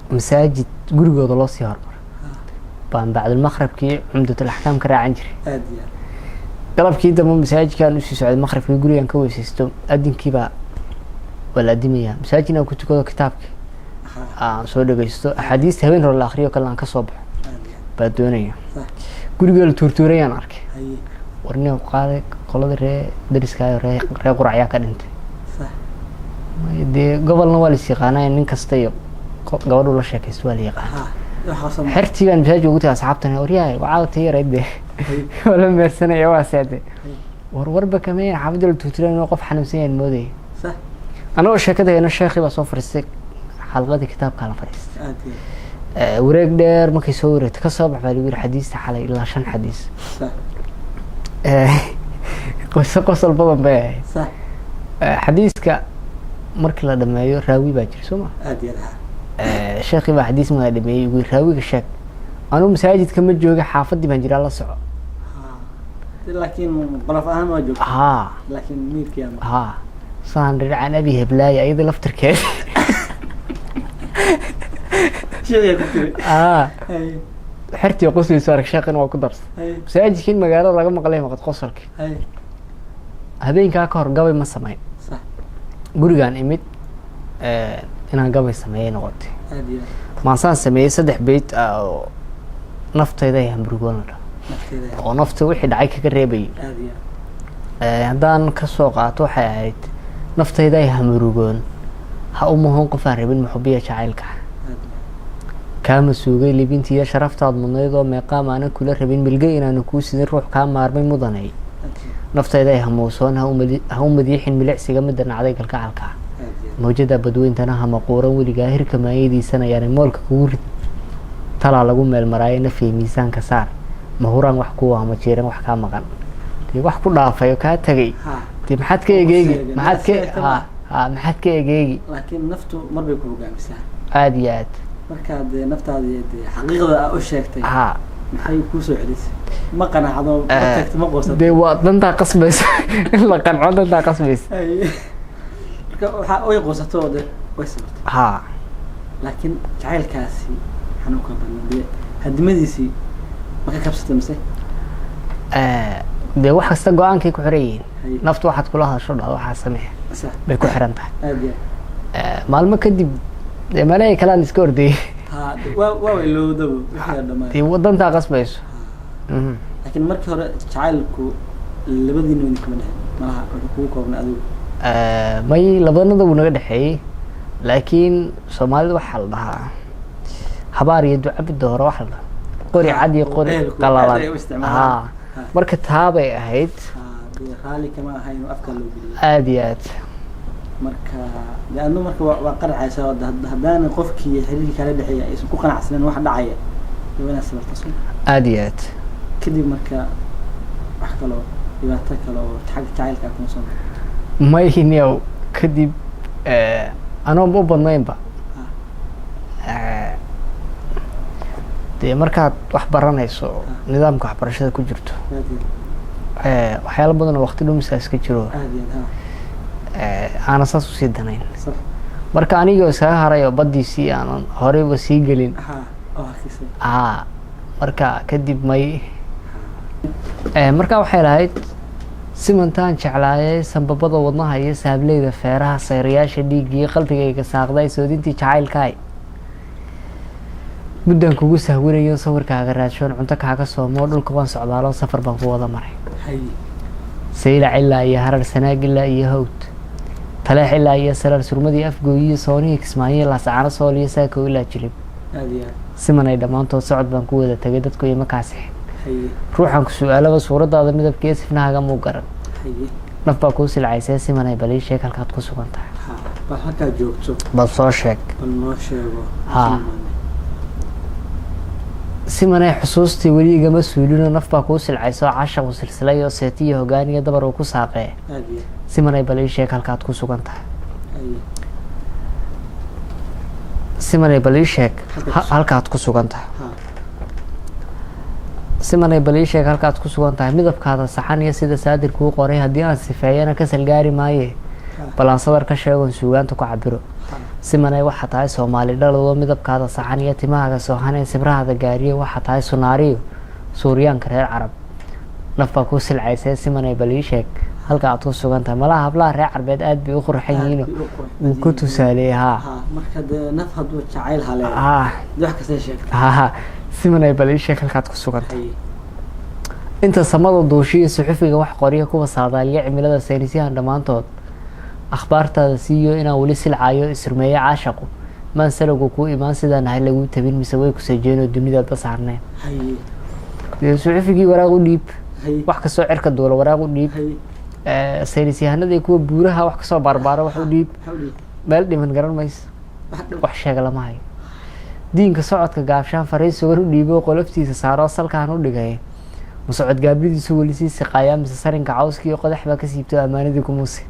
masaajid gurigooda loo sii hormaro baan bacdulmaqrabkii Cumdatul Axkaam ka raacan jiray. Aad iyo aad. Galabkii dambe masaajidkaan usii socday, maqribkii gurigaan ka weysaysto, adinkiibaa waa la adimayaa, masaajid aan ku tukado, kitaabka aan soo dhegeysto, axaadiista habeen hore la akriyo kalena aan kasoo baxo Aad iyo aad. baa doonaya. Sax. Gurigoo la tuurtuurayaan arkay. Haye. Warnin qaaday qoladii ree dariskaayo, ree Quracyaa ka dhintay. Sax. Dee gobolna waa lais yaqaanaa, nin kasta iyo gabadhu la sheekaysto waa la yaqaana. Ha, waxaa soo Xertii baan masaajidka ugu tagay, asxaabtan waryahay wacaa tii yarayd dee Haye. waa la meersanaya, waa seede. Haye. War warba kameen, xaafadda la tuurtuuray inuu qof xanuunsan yahay moodaya. Sax. Anagoo sheekada hayno, sheekhii baa soo fadhiistay, xalqadii kitaabkaa la fadhiistay. Aad iyo aad. Wareeg dheer markay soo wareegto, kasoo bax baa lagu yiri xadiista xalay ilaa shan xadiis. Sax. Qoso qosol badan bay ahayd. Sax. Xadiiska markii la dhameeyo, raawi baa jira, soo ma? Aad iyo aad, ha. Sheekhii baa xadiis markaa dhameeyey, ugu yiri, "Raawiga sheeg." Anuu masaajidka ma jooga, xaafadii baan jiraa, la soco. Ha, laakiin qolof ahaan waa joogta. Haa. Laakiin miirkii ama Haa, saan dhinacan abi heblaaya iyada laftirkeed. Sheegaya ku tiri. Aa. Haye. Xertii qoslayso arag, sheekhina waa ku darsa. Haye. Masaajidka in magaalada laga maqlay maqad qosolki. Haye. Habeenkaa ka hor gabay ma samayn. Sax. Gurigaan imid, inaan gabay sameeyay noqotay. Aad iyo aad. Maansaan sameeyey saddex beyt ah oo "Naftayda ay hamburgoon" la dhaho. Nafteeda. Oo nafta wixii dhacay kaga reebayay. Aad iyo aad. Haddaan kasoo qaato, waxay ahayd: "Naftayda ay hamurugoon, ha u muhon qofaan rabin muxubiya jacaylka. Aad iyo aad. Kaama suugay libintiiyo sharaftaad mudnayd, oo meeqaam aanan kula rabin, milge inaanu kuu sidin ruux kaa maarmay mudanay. Aad iyo Naftayda ay hamuusoon, ha u madiixin milicsiga midda nacday kalgacalka. Aad iyo aad. Mawjada badweyntana ha maquuran weligaa, hirka maayadiisanayaan moolka kugu rid, talaa lagu meel maraayo, nafyay miisaanka saar, mahuraan wax kuwa hama jiiran wax kaa maqan." Dee wax ku dhaafay oo kaa tegay, Ha. dee maxaad ka egeegi? Sheegay, Maxaad ka sheegtay. Ha ha, maxaad ka egeegi? Laakiin naftu mar bay ku hogaamisaa. Aada iyo aad. Markaad dee naftaada iyo dee xaqiiqda aa u sheegtay, ha, maxay kuu soo celisay? Ma qanacdo? Ma tagto? Ma quusato? Dee waa dantaa qasbaysa in la qanco, dantaa qasbaysa. Ay. Marka waxaa way quusato oo dee way sabartay. Ha. Laakiin jacaylkaasi xanuunka badnaa dee hadimadiisii ma ka kabsatay mise? Dee wax kasta go-aankay ku xiran yihiin. Haye. Naftu waxaad kula hadasho, dhahdo waxaa samee, bay ku xiran tahay. Aad iyo Maalmo kadib dee meelahii kale aan iska ordayay. Ha, waa ilowdaba wixii oo dhammaan. Dee wadantaa qasbayso. Laakiin markii hore jacaylku labadiina idin kama dhexin malaha, wuxuu kugu koobnay adigu. May, labanada wuu naga dhexeeyey, laakiin soomaalida waxaa la dhahaa habaar iyo duca midda hore, waxaa la dhahaa qori cad iyo qori Ehelku aad qalalan. ay u isticmaalaan. Ha, marka taa bay ahayd. Ha, dee raalli kama ahayn oo afkaa loo geliyay. Aada iyo aad. Marka dee adnu marka waa qaracaysaa oo haddaana qofkii xiriirkii kala dhexeeya aysan ku qanacsanin wax dhacaya, dee waa inaad sabirta soo. Aada iyo aad. Kadib marka wax kaloo dhibaato kale oo xagga jacaylka kuma soo marin? Mayniyow, kadib anoon u badnaynba. Dee markaad wax baranayso, nidaamka waxbarashada ku jirto, Aad iyo waxyaalo badan oo waqti dhumisaa iska jiro. Aad iyo aad, ha. Aanan saas usii danayn. Marka anigoo iskaga haray oo baddiisii aanan horeyba sii gelin. Ha, oo hakisay. Haa, marka kadib may marka waxay lahayd: simantaan jeclaayay sanbabada wadnaha iyo saableyda feeraha, sayrayaasha dhiiggii qalbigayga saaqday, soodintii jacaylkaay, muddaan kugu sahwinayo, sawirkaaga raadshoon, cunto kaaga soomoo, dhulka waan socdaalo, safar baan ku wada maray. Saylac ilaa iyo Harar, Sanaag ilaa iyo Hawd, Taleex ilaa iyo Sarar, Surmadii Afgooyiyo, Soonihii Kismaayo, Laascaano, Sool iyo Saakow ilaa Jilib. Aad iyo aad. Simanay dhammaantood socod baan ku wada tegay, dadku ima kaasixin. Ruuxaan ku su-aalaba suuradaada midabkiiyo sifnahaaga muu garan. Naf baa kuu silcaysee, simanay bal ii sheeg halkaad ku sugan tahay. Ha, bal halkaa joogto. Bal soo sheeg. Bal noo sheego. Ha. Simanay xusuustii weli igama suulino, naf baa kuu silcaysoo cashaqu silsilay oo seetiyo hogaaniyo dabar uu ku saaqee. Aad iyo Simanay bal ii sheeg halkaad ku sugan tahay. Simanay bal ii sheeg halkaad ku sugan tahay. Simanay bal ii sheeg halkaad ku sugan tahay. Midabkaada saxan iyo sida saadir kuu qoray haddii aan sifeeyana kasal gaari maaye, bal aan sadar ka sheegoon suugaanta ku cabiro. Simanay waxaa tahay Soomaali dhaladoo, midabkaada saxan iyo timahaaga soohan ee sibrahaada gaariyo, waxaa tahay sunaariyo suuryaanka reer Carab. Naf baa kuu silcaysee, simanay bal ii sheeg halka aad ku sugan tahay. Malaha hablaha reer Carbeed aad bay u qurxan yihiino wuu ku tusaaleeyey, haa. Ha, marka dee naf hadduu jacayl haleeyo, dee wax kasta sheegta. Haa, simanay bal ii sheeg halkaad ku sugan tahay. Inta samada duushiyo, suxufiga wax qoriya, kuwa saadaaliya cimilada, saynisyahan dhammaantood akhbaartaada siiyo, inaan weli silcayo isrumeeye caashaqu, maan salowga kuu imaan, sidaan ahay laguu tabin, mise way kusajeenoo dunidaadba saarneen? Dee suxufigii waraaq u dhiib, wax kastoo cirka duula waraaq u dhiib, saynis yahanadii kuwa buuraha wax kasoo baarbaara wax u dhiib. Waxa u dhiib. Meel dhiman garan mayso. Wax dhow. Wax sheega lama hayo. Diinka socodka gaabshaan fariin sugan u dhiibo, qoloftiisa saaroo salkaan u dhigay, ma socod gaablidiisu weli sii siqaayaa, mise sarinka cawskii iyo qodax baa ka siibto ammaanadii kumuuse?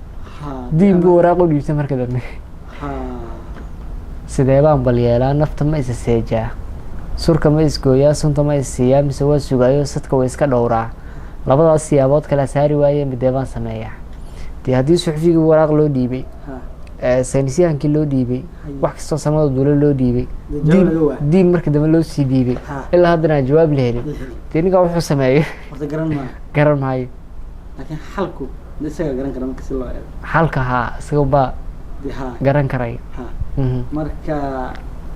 Diin buu waraaq u dhiibtay marka dambe. Sidee baan bal yeelaa? Nafta ma isa seejaa? Surka ma isgooyaa? Sunta ma is siiyaa? Mise waa sugaayo sadka waa iska dhowraa? Labadaas siyaabood kala saari waaye, midee baan sameeyaa? Dee haddii suxufigii waraaq loo dhiibay, saynisyahankii loo dhiibay, wax kastoo samada duulo loo dhiibay, Dee jawaab diin laga waayo. Diin marka dambe loo sii dhiibay, ilaa haddana aan jawaab la helin, dee ninkaa wuxuu sameeyo Horta garan maayo. Garan maayo. Laakiin xalku dee isagaa garan kara marka si loo eego. Xalka haa, isaga baa dee ha garan karaya. Marka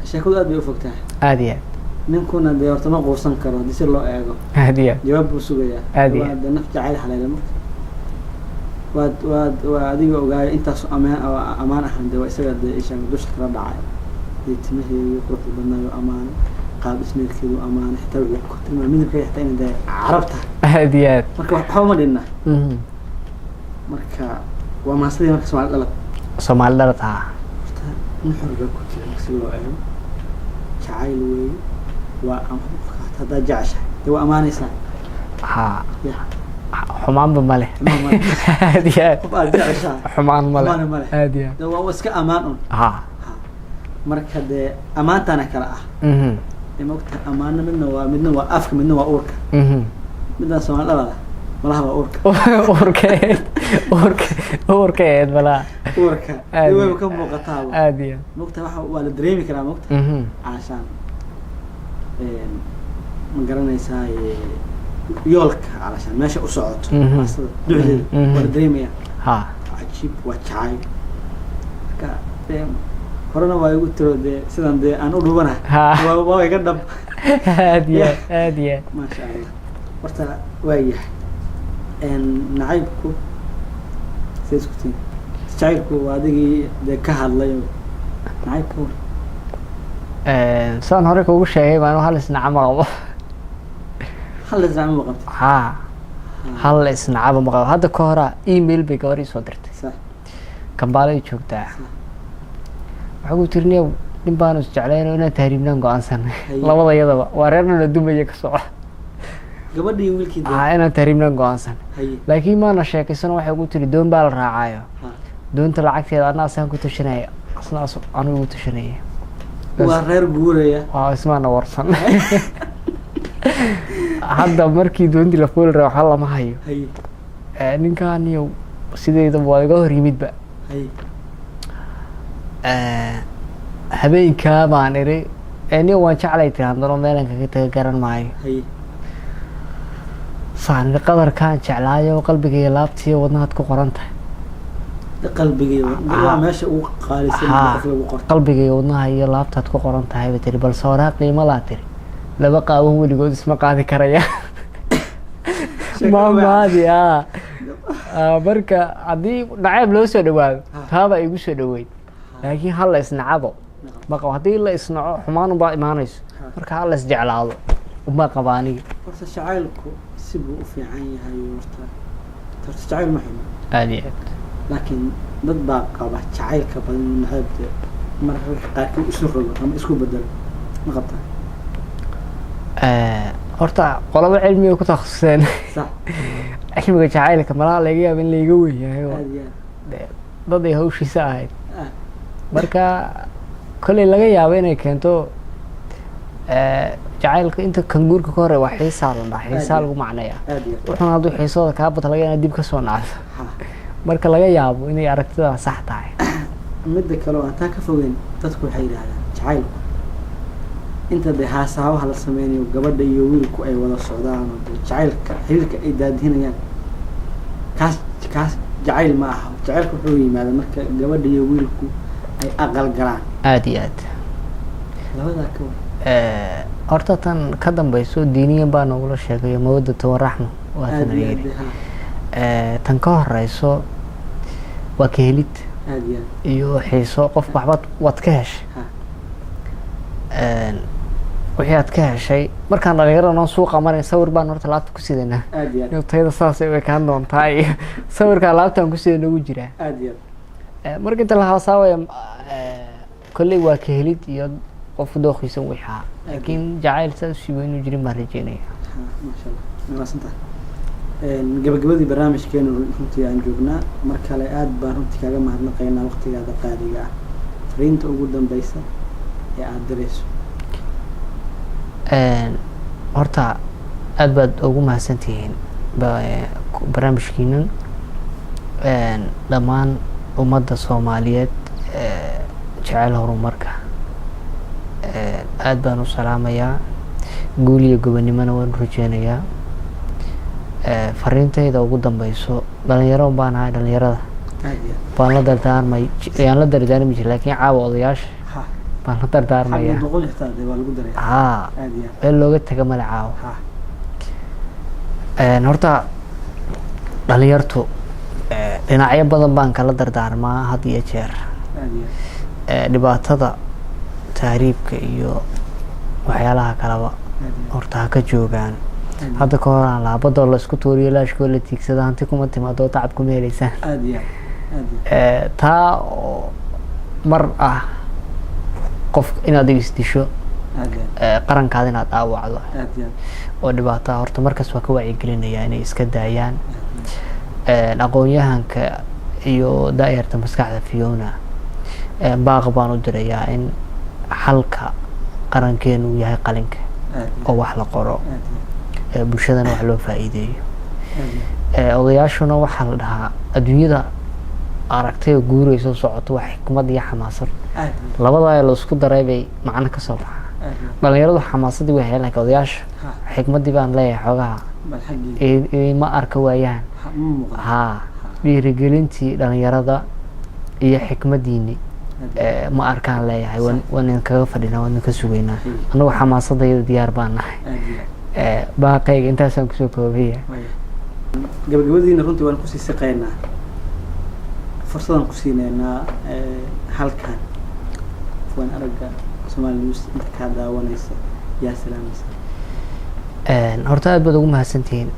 sheekadu aad bay u fog tahay. Aada iyo aad. Ninkuna dee horta ma quusan karo haddii si loo eego. Aada iyo aad. Jawaab buu sugayaa. Aad iyo Waa aad. dee naf jacayl haleela marka waad waa adiga ogaayo intaas amaan oo amaan ahan, dee waa isaga dee isha dusha kala dhacay, dee timaheedu quruxda badnaayo amaanay, qaab dhismeedkeedu amaanay, xitaa wuxuu ku tilmaamay midabkeeda xitaa inay dee Carab tahay. Aada iyo aad. Marka waxba ma dhinna. Marka waa mahadsadii marka Soomaali dhalad. Soomaali dhalad, haa. Horta nuxur baa ku jira marka si loo eego, jacayl weeye, waa qofka haddaad jeceshahay dee waa amaanaysaa. Haa. Ya. Xumaanba male. Xumaan male. Aada iyo aad. Qof aad jeceshahay xumaan male. Xumaan male. Aada iyo aad. Dee waa iska amaan un. Ha. Marka dee amaantaana kala ah. Dee maogtahay amaano midna waa afka, midna waa uurka. Midaan Soomaali dhalada malaha waa uurka. Uurkeed, uurka, uurkeed malaa. Uurka Aad wayba iyo- ka muuqataaba. Aada iyo Mogta, waxa waa la dareemi karaa, mogta. Calashaan ma garanaysaa yoolka calashaan meesha u socoto, maasada duxdeeda waa la dareemaya. Cajiib, waa jacayl. Marka dee horena waa igu tiro, dee sidan dee aan u dhubanahay waa iga dhab. Aada iyo aad, aada iyo aad. Maasha Allah. Horta waa yahay nacaybku say isku tihiin? Jacaylku waa adigii dee ka hadlay, nacaybku? Sidaan hore kugu sheegay baan, hal isnaca ma qabo. Hal isnac ma qabtid? Ha, hal isnacaba ma qabo. Hadda ka hora email bay gabar ii soo dirtay. Kambaalay joogtaa. Waxaa ku tiri, "Niyow, nin baanu isjeclayn oo inaan tahriibnaan go-aansanay." Labada iyadaba waa reer dhana dumaya ka soco. Gabadhii iyo wiilkii dee? Ha, inaan tahriibnaan go-aansanay. Laakiin maana sheekaysano. Waxay ku tiri, doon baa la raacayo, doonta lacagteeda anna asaan ku tashanaya, asna anigu igu tashanaya. Waa reer guuraya. Waa ismaana warsan. Hadda markii doontii la fuuli raba, waxba lama hayo. Ninkan iyo sideedaba waa iga hor yimidba. Habeenkaa baan iri, "Niyo, waan jeclay," tiri. Haddana meelan kaga taga garan maayo. Saan iri, "Qadarkaan jeclaayo, qalbiga iyo laabtiiyo wadnahaad ku qoran tahay." Qalbigii waa meesha ugu qaalisan qof lagu qorto. "Qalbiga iyo wadnaha iyo laabtaad ku qoran tahay," bay tiri, "balse horaa qiimo laa," tiri, "laba qaawan weligood isma qaadi karaya." Maamaadi a. Marka haddii naceeb loo soo dhawaado, taabaa igu soo dhaweyd, laakiin ha la isnacabo ma qabo. Haddii la isnaco, xumaan unbaa imaanayso. Marka ha la isjeclaado uma qaba aniga. Horta jacaylku sibuu u fiican yahay. Horta jacayl ma xumo. Aada iyo aad. Laakiin dad baa qaba jacaylka badan inuu naceebte mararka qaarkii isu rogo ama isku bedelo. Ma qabtaa? Horta qolaba cilmiga ku takhasuseen. Cilmiga jacaylka malaha laga yaaba in laiga weyn yahay oo Aada iyo aad. Dee, dad ay hawshiisa ahayd. Marka kolley laga yaabo inay keento jacaylka inta kanguurka ka hore waa xiisaa la dhaha, xiisaa lagu macneeya. Aada iyo aad. Wuxuuna hadduu xiisooda kaa bato, laga yaaba dib kasoo nacdo. Marka laga yaabo inay aragtidaa sax tahay. Midda kale oo aan taa ka fogeyn, dadku waxay yidhahdaan jacaylku inta dee haasaabaha la sameynayo, gabadha iyo wiilku ay wada socdaan oo dee jacaylka xiriirka ay daadihinayaan, kaas jacayl ma aha. Jacaylka wuxuu yimaada marka gabadha iyo wiilku ay aqal galaan. Aada iyo aad. Labadaa ka war. Horta tan ka dambeyso diiniyan baa noogula sheegayo, mawadata waraxma, waa tan Aada la iyo yidhi. aad, ha. Tan ka horeyso waa ka helid Aada iyo aad. iyo xiiso. Qofka waxbaad waad ka heshay. Wixii aad ka heshay markaan dhalinyarada noo suuqa marin, sawir baan horta laabta ku sidanaa. Aada iyo aad. Inuu tayada saasay u ekaan doontaa iyo sawirkaa laabtaan ku sida noogu jiraa. Aada iyo aad. Marka inta la haasaawaya, kolley waa ka helid iyo qof dooqiisa wixaa, laakiin jacayl saas usii weyn inuu jirin baan rajeynaya. Ha, maasha Allah, mahadsan tahay. Gabagabadii barnaamijkeenu runtii aan joognaa. Mar kale aad baan runtii kaaga mahadnaqaynaa waqtigaada qaaliga ah. Fariinta ugu dambeysa ee aada dirayso? Horta aad baad ugu mahadsantihiin barnaamijkiinan. Dhammaan ummadda Soomaaliyeed jecel horumarka aad baan u salaamayaa, guul iyo gobonimona waan u rajeynayaa. Fariintayda ugu dambeyso, dhalinyaro baan ahay, dhalinyarada Aad iyo aad. baan la dardaarmay, ayaan la dardaarmi jiray, laakiin caawa odayaasha baan la dardaarmaya. Xagga boqol xitaa dee waa lagu daraya. Haa. Aad iyo aad. Meel looga taga male caawa. Horta dhalinyartu dhinacyo badan baan kala dardaarmaa had iyo jeer. Aad iyo aad. Dhibaatada tahriibka iyo waxyaalaha kaleba Aad iyo aad. horta ha ka joogaan. Aad iyo Hadda ka hor aan laabadoo la isku tuuriyo, laashkoo la tiigsada, hanti kuma timaado, tacab kuma heleysaan. Aad iyo aad, aad iyo aad. Taa oo mar ah qof inaad isdisho, Aad iyo aad. Qarankaada inaad dhaawacdo Aad iyo aad. oo dhibaataa, horta markaas waa ka wacyigelinayaa inay iska daayaan. Aqoon-yahanka iyo daayarta maskaxda fiona, baaq baan u dirayaa in xalka qarankeenu uu yahay qalinka Aad iyo oo wax la qoro, aad iyo bulshadana wax loo faa'iideeyo. Aad iyo Odayaashuna waxaa la dhahaa adduunyada Aragtay oo guurayso socoto waa xikmad iyo xamaasad. Aad. Labadaa la isku daray bay macno kasoo baxaa. Aad. Dhalinyaradu xamaasadii way heleen, laakiin odayaasha xikmadii baan leeyahay xoogaha Bal xaggii ima arka waayaan. Ha, ma muuqda. Haa, dhiirigelintii dhalinyarada iyo xikmadiini ma arkaan leeyahay. Waan idinkaga fadhinaa, waan idinka sugaynaa. Annagu xamaasadayada diyaar baan nahay. Aad iyo aad. Baaqayga intaasaan kusoo koobaya. Waaya. Gabagabadiina runtii waan kusii siqaynaa, fursadaan ku siineynaa halkan waan aragga Somali News inta kaa daawanaysa yaa salaamaysa? Horta aad baad ugu mahadsantihiin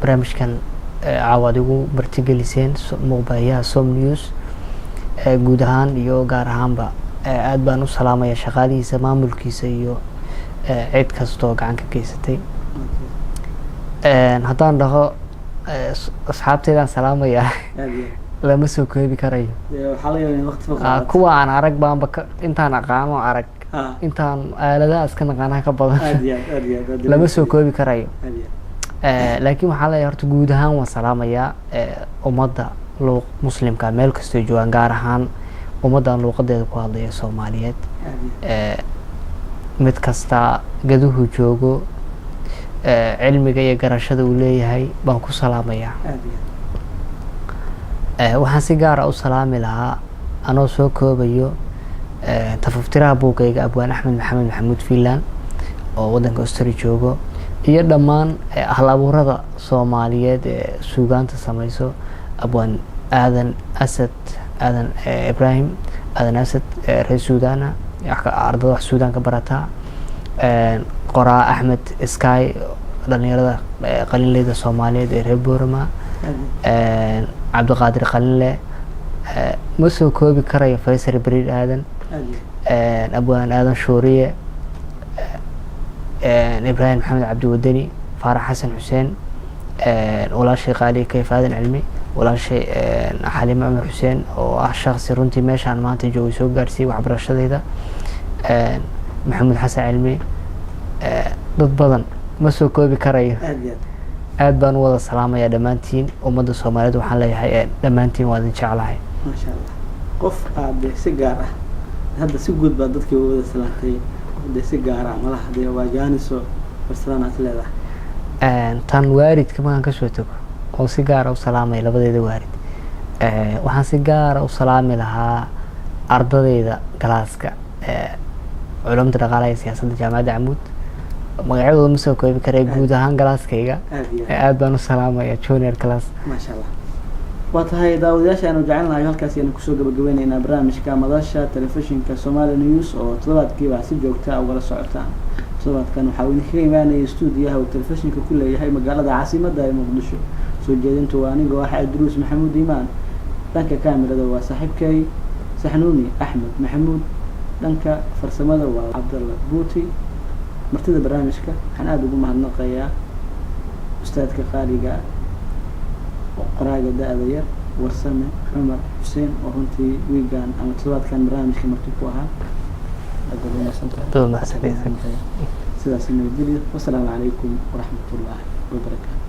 barnaamijkan caawa aad igu martigeliseen muuqbaahiyaha Som News guud ahaan iyo gaar ahaanba. Aad baan u salaamaya shaqaalihiisa, maamulkiisa iyo cid kastoo gacan ka geysatay. Haddaan dhaho asxaabteydaan salaamayaa, Aad iyo lama soo koobi karayo. Dee waxaa laga yaabaa in waqti fog qaadato. Kuwa aan arag baanba intaan aqaano arag, intaan aaladaha iska naqaanaha ka badan. Aad iyo aad, aad iyo aad, aad. Lama soo koobi karayo. Aad iyo aad. Laakiin waxaa leeyahay horta guud ahaan waan salaamayaa ummadda luuq muslimka meel kastoo joogaan, gaar ahaan ummaddan luuqadeeda ku hadlaya Soomaaliyeed. Aad iyo Mid kasta gaduhu joogo, cilmiga iyo garashada uu leeyahay baan ku salaamayaa. Aad iyo aad. Waxaan si gaara u salaami lahaa anoo soo koobayo tafaftiraha buugayga, Abwaan Axmed Maxamed Maxamuud Finland oo waddanka Austria joogo, iyo dhammaan hal abuurada Soomaaliyeed ee suugaanta sameyso, Abwaan Aadan Asad, Aadan Ibrahim Aadan Asad, reer Suudaana, ardada wax Suudaan ka barataa, qoraa Axmed Sky, dhalinyarada qalinleyda Soomaaliyeed ee reer Boorama, Aad iyo Cabdiqaadir Qalinle, ma soo koobi karayo, Faysal Beriid Aadan, aad iyo Abwaan Aadan Shuuriye, Ibraahim Maxamed Cabdiwadani, Faarax Xasan Xuseen, walaashay Qaali Kayf Aadan Cilmi, walaashay Xaliime Cumar Xuseen oo ah shaksi runtii meeshaan maanta joogay soo gaarsiiyey waxbarashadayda, Maxamuud Xasan Cilmi, dad badan ma soo koobi karayo. Aad iyo aad. Aad baan u wada salaamaya dhammaantiin. Ummadda Soomaaliyeed waxaan leeyahay dhammaantiin waa idin jeclahay. Maasha Allah. Qof aad dee si gaar ah hadda, si guud baa dadkii u wada salaantay, qof dee si gaar ah malaha dee waa jaaniso barsalaan aad leedahay? Tan waalidka markaan kasoo tago oo si gaara u salaamaya labadeeda waalid, waxaan si gaara u salaami lahaa ardadeyda galaaska culumta dhaqaalaha iyo siyaasadda Jaamacadda Camuud. Magacyadooda ma soo koobi kara, guud ahaan galaaskayga Aad iyo aad. Aad baan u salaamaya, junior class. Maasha Allah. Waa tahay, daawadayaasha aanu jecelnahay, halkaas ayanu kusoo gabagabeyneynaa barnaamijka madasha telefishinka Somali News oo toddobaadkiiba si joogta ugala socotaan. Toddobaadkan waxaa uu idinkaga imaanayay stuudiyaha uu telefishinka ku leeyahay magaalada caasimadda ee Muqdisho. Soo jeedintu waa anigoo ah Cabdiruus Maxamuud Iimaan, dhanka kaamirada waa saaxiibkay Saxnuuni Axmed Maxamuud, dhanka farsamada waa Cabdalla Buuti. Martida barnaamijka waxaan aada ugu mahadnaqayaa ustaadka qaaliga, qoraaga da-da yar, Warsame Cumar Xuseen, oo runtii wiigan ama toddobaadkan barnaamijka marti ku ahaa. Aad baad umahadsantahay. Dad mahadsantahay. Sidaas nabadgelyo, wasalaamu calaykum waraxmatullaahi wabarakaatu.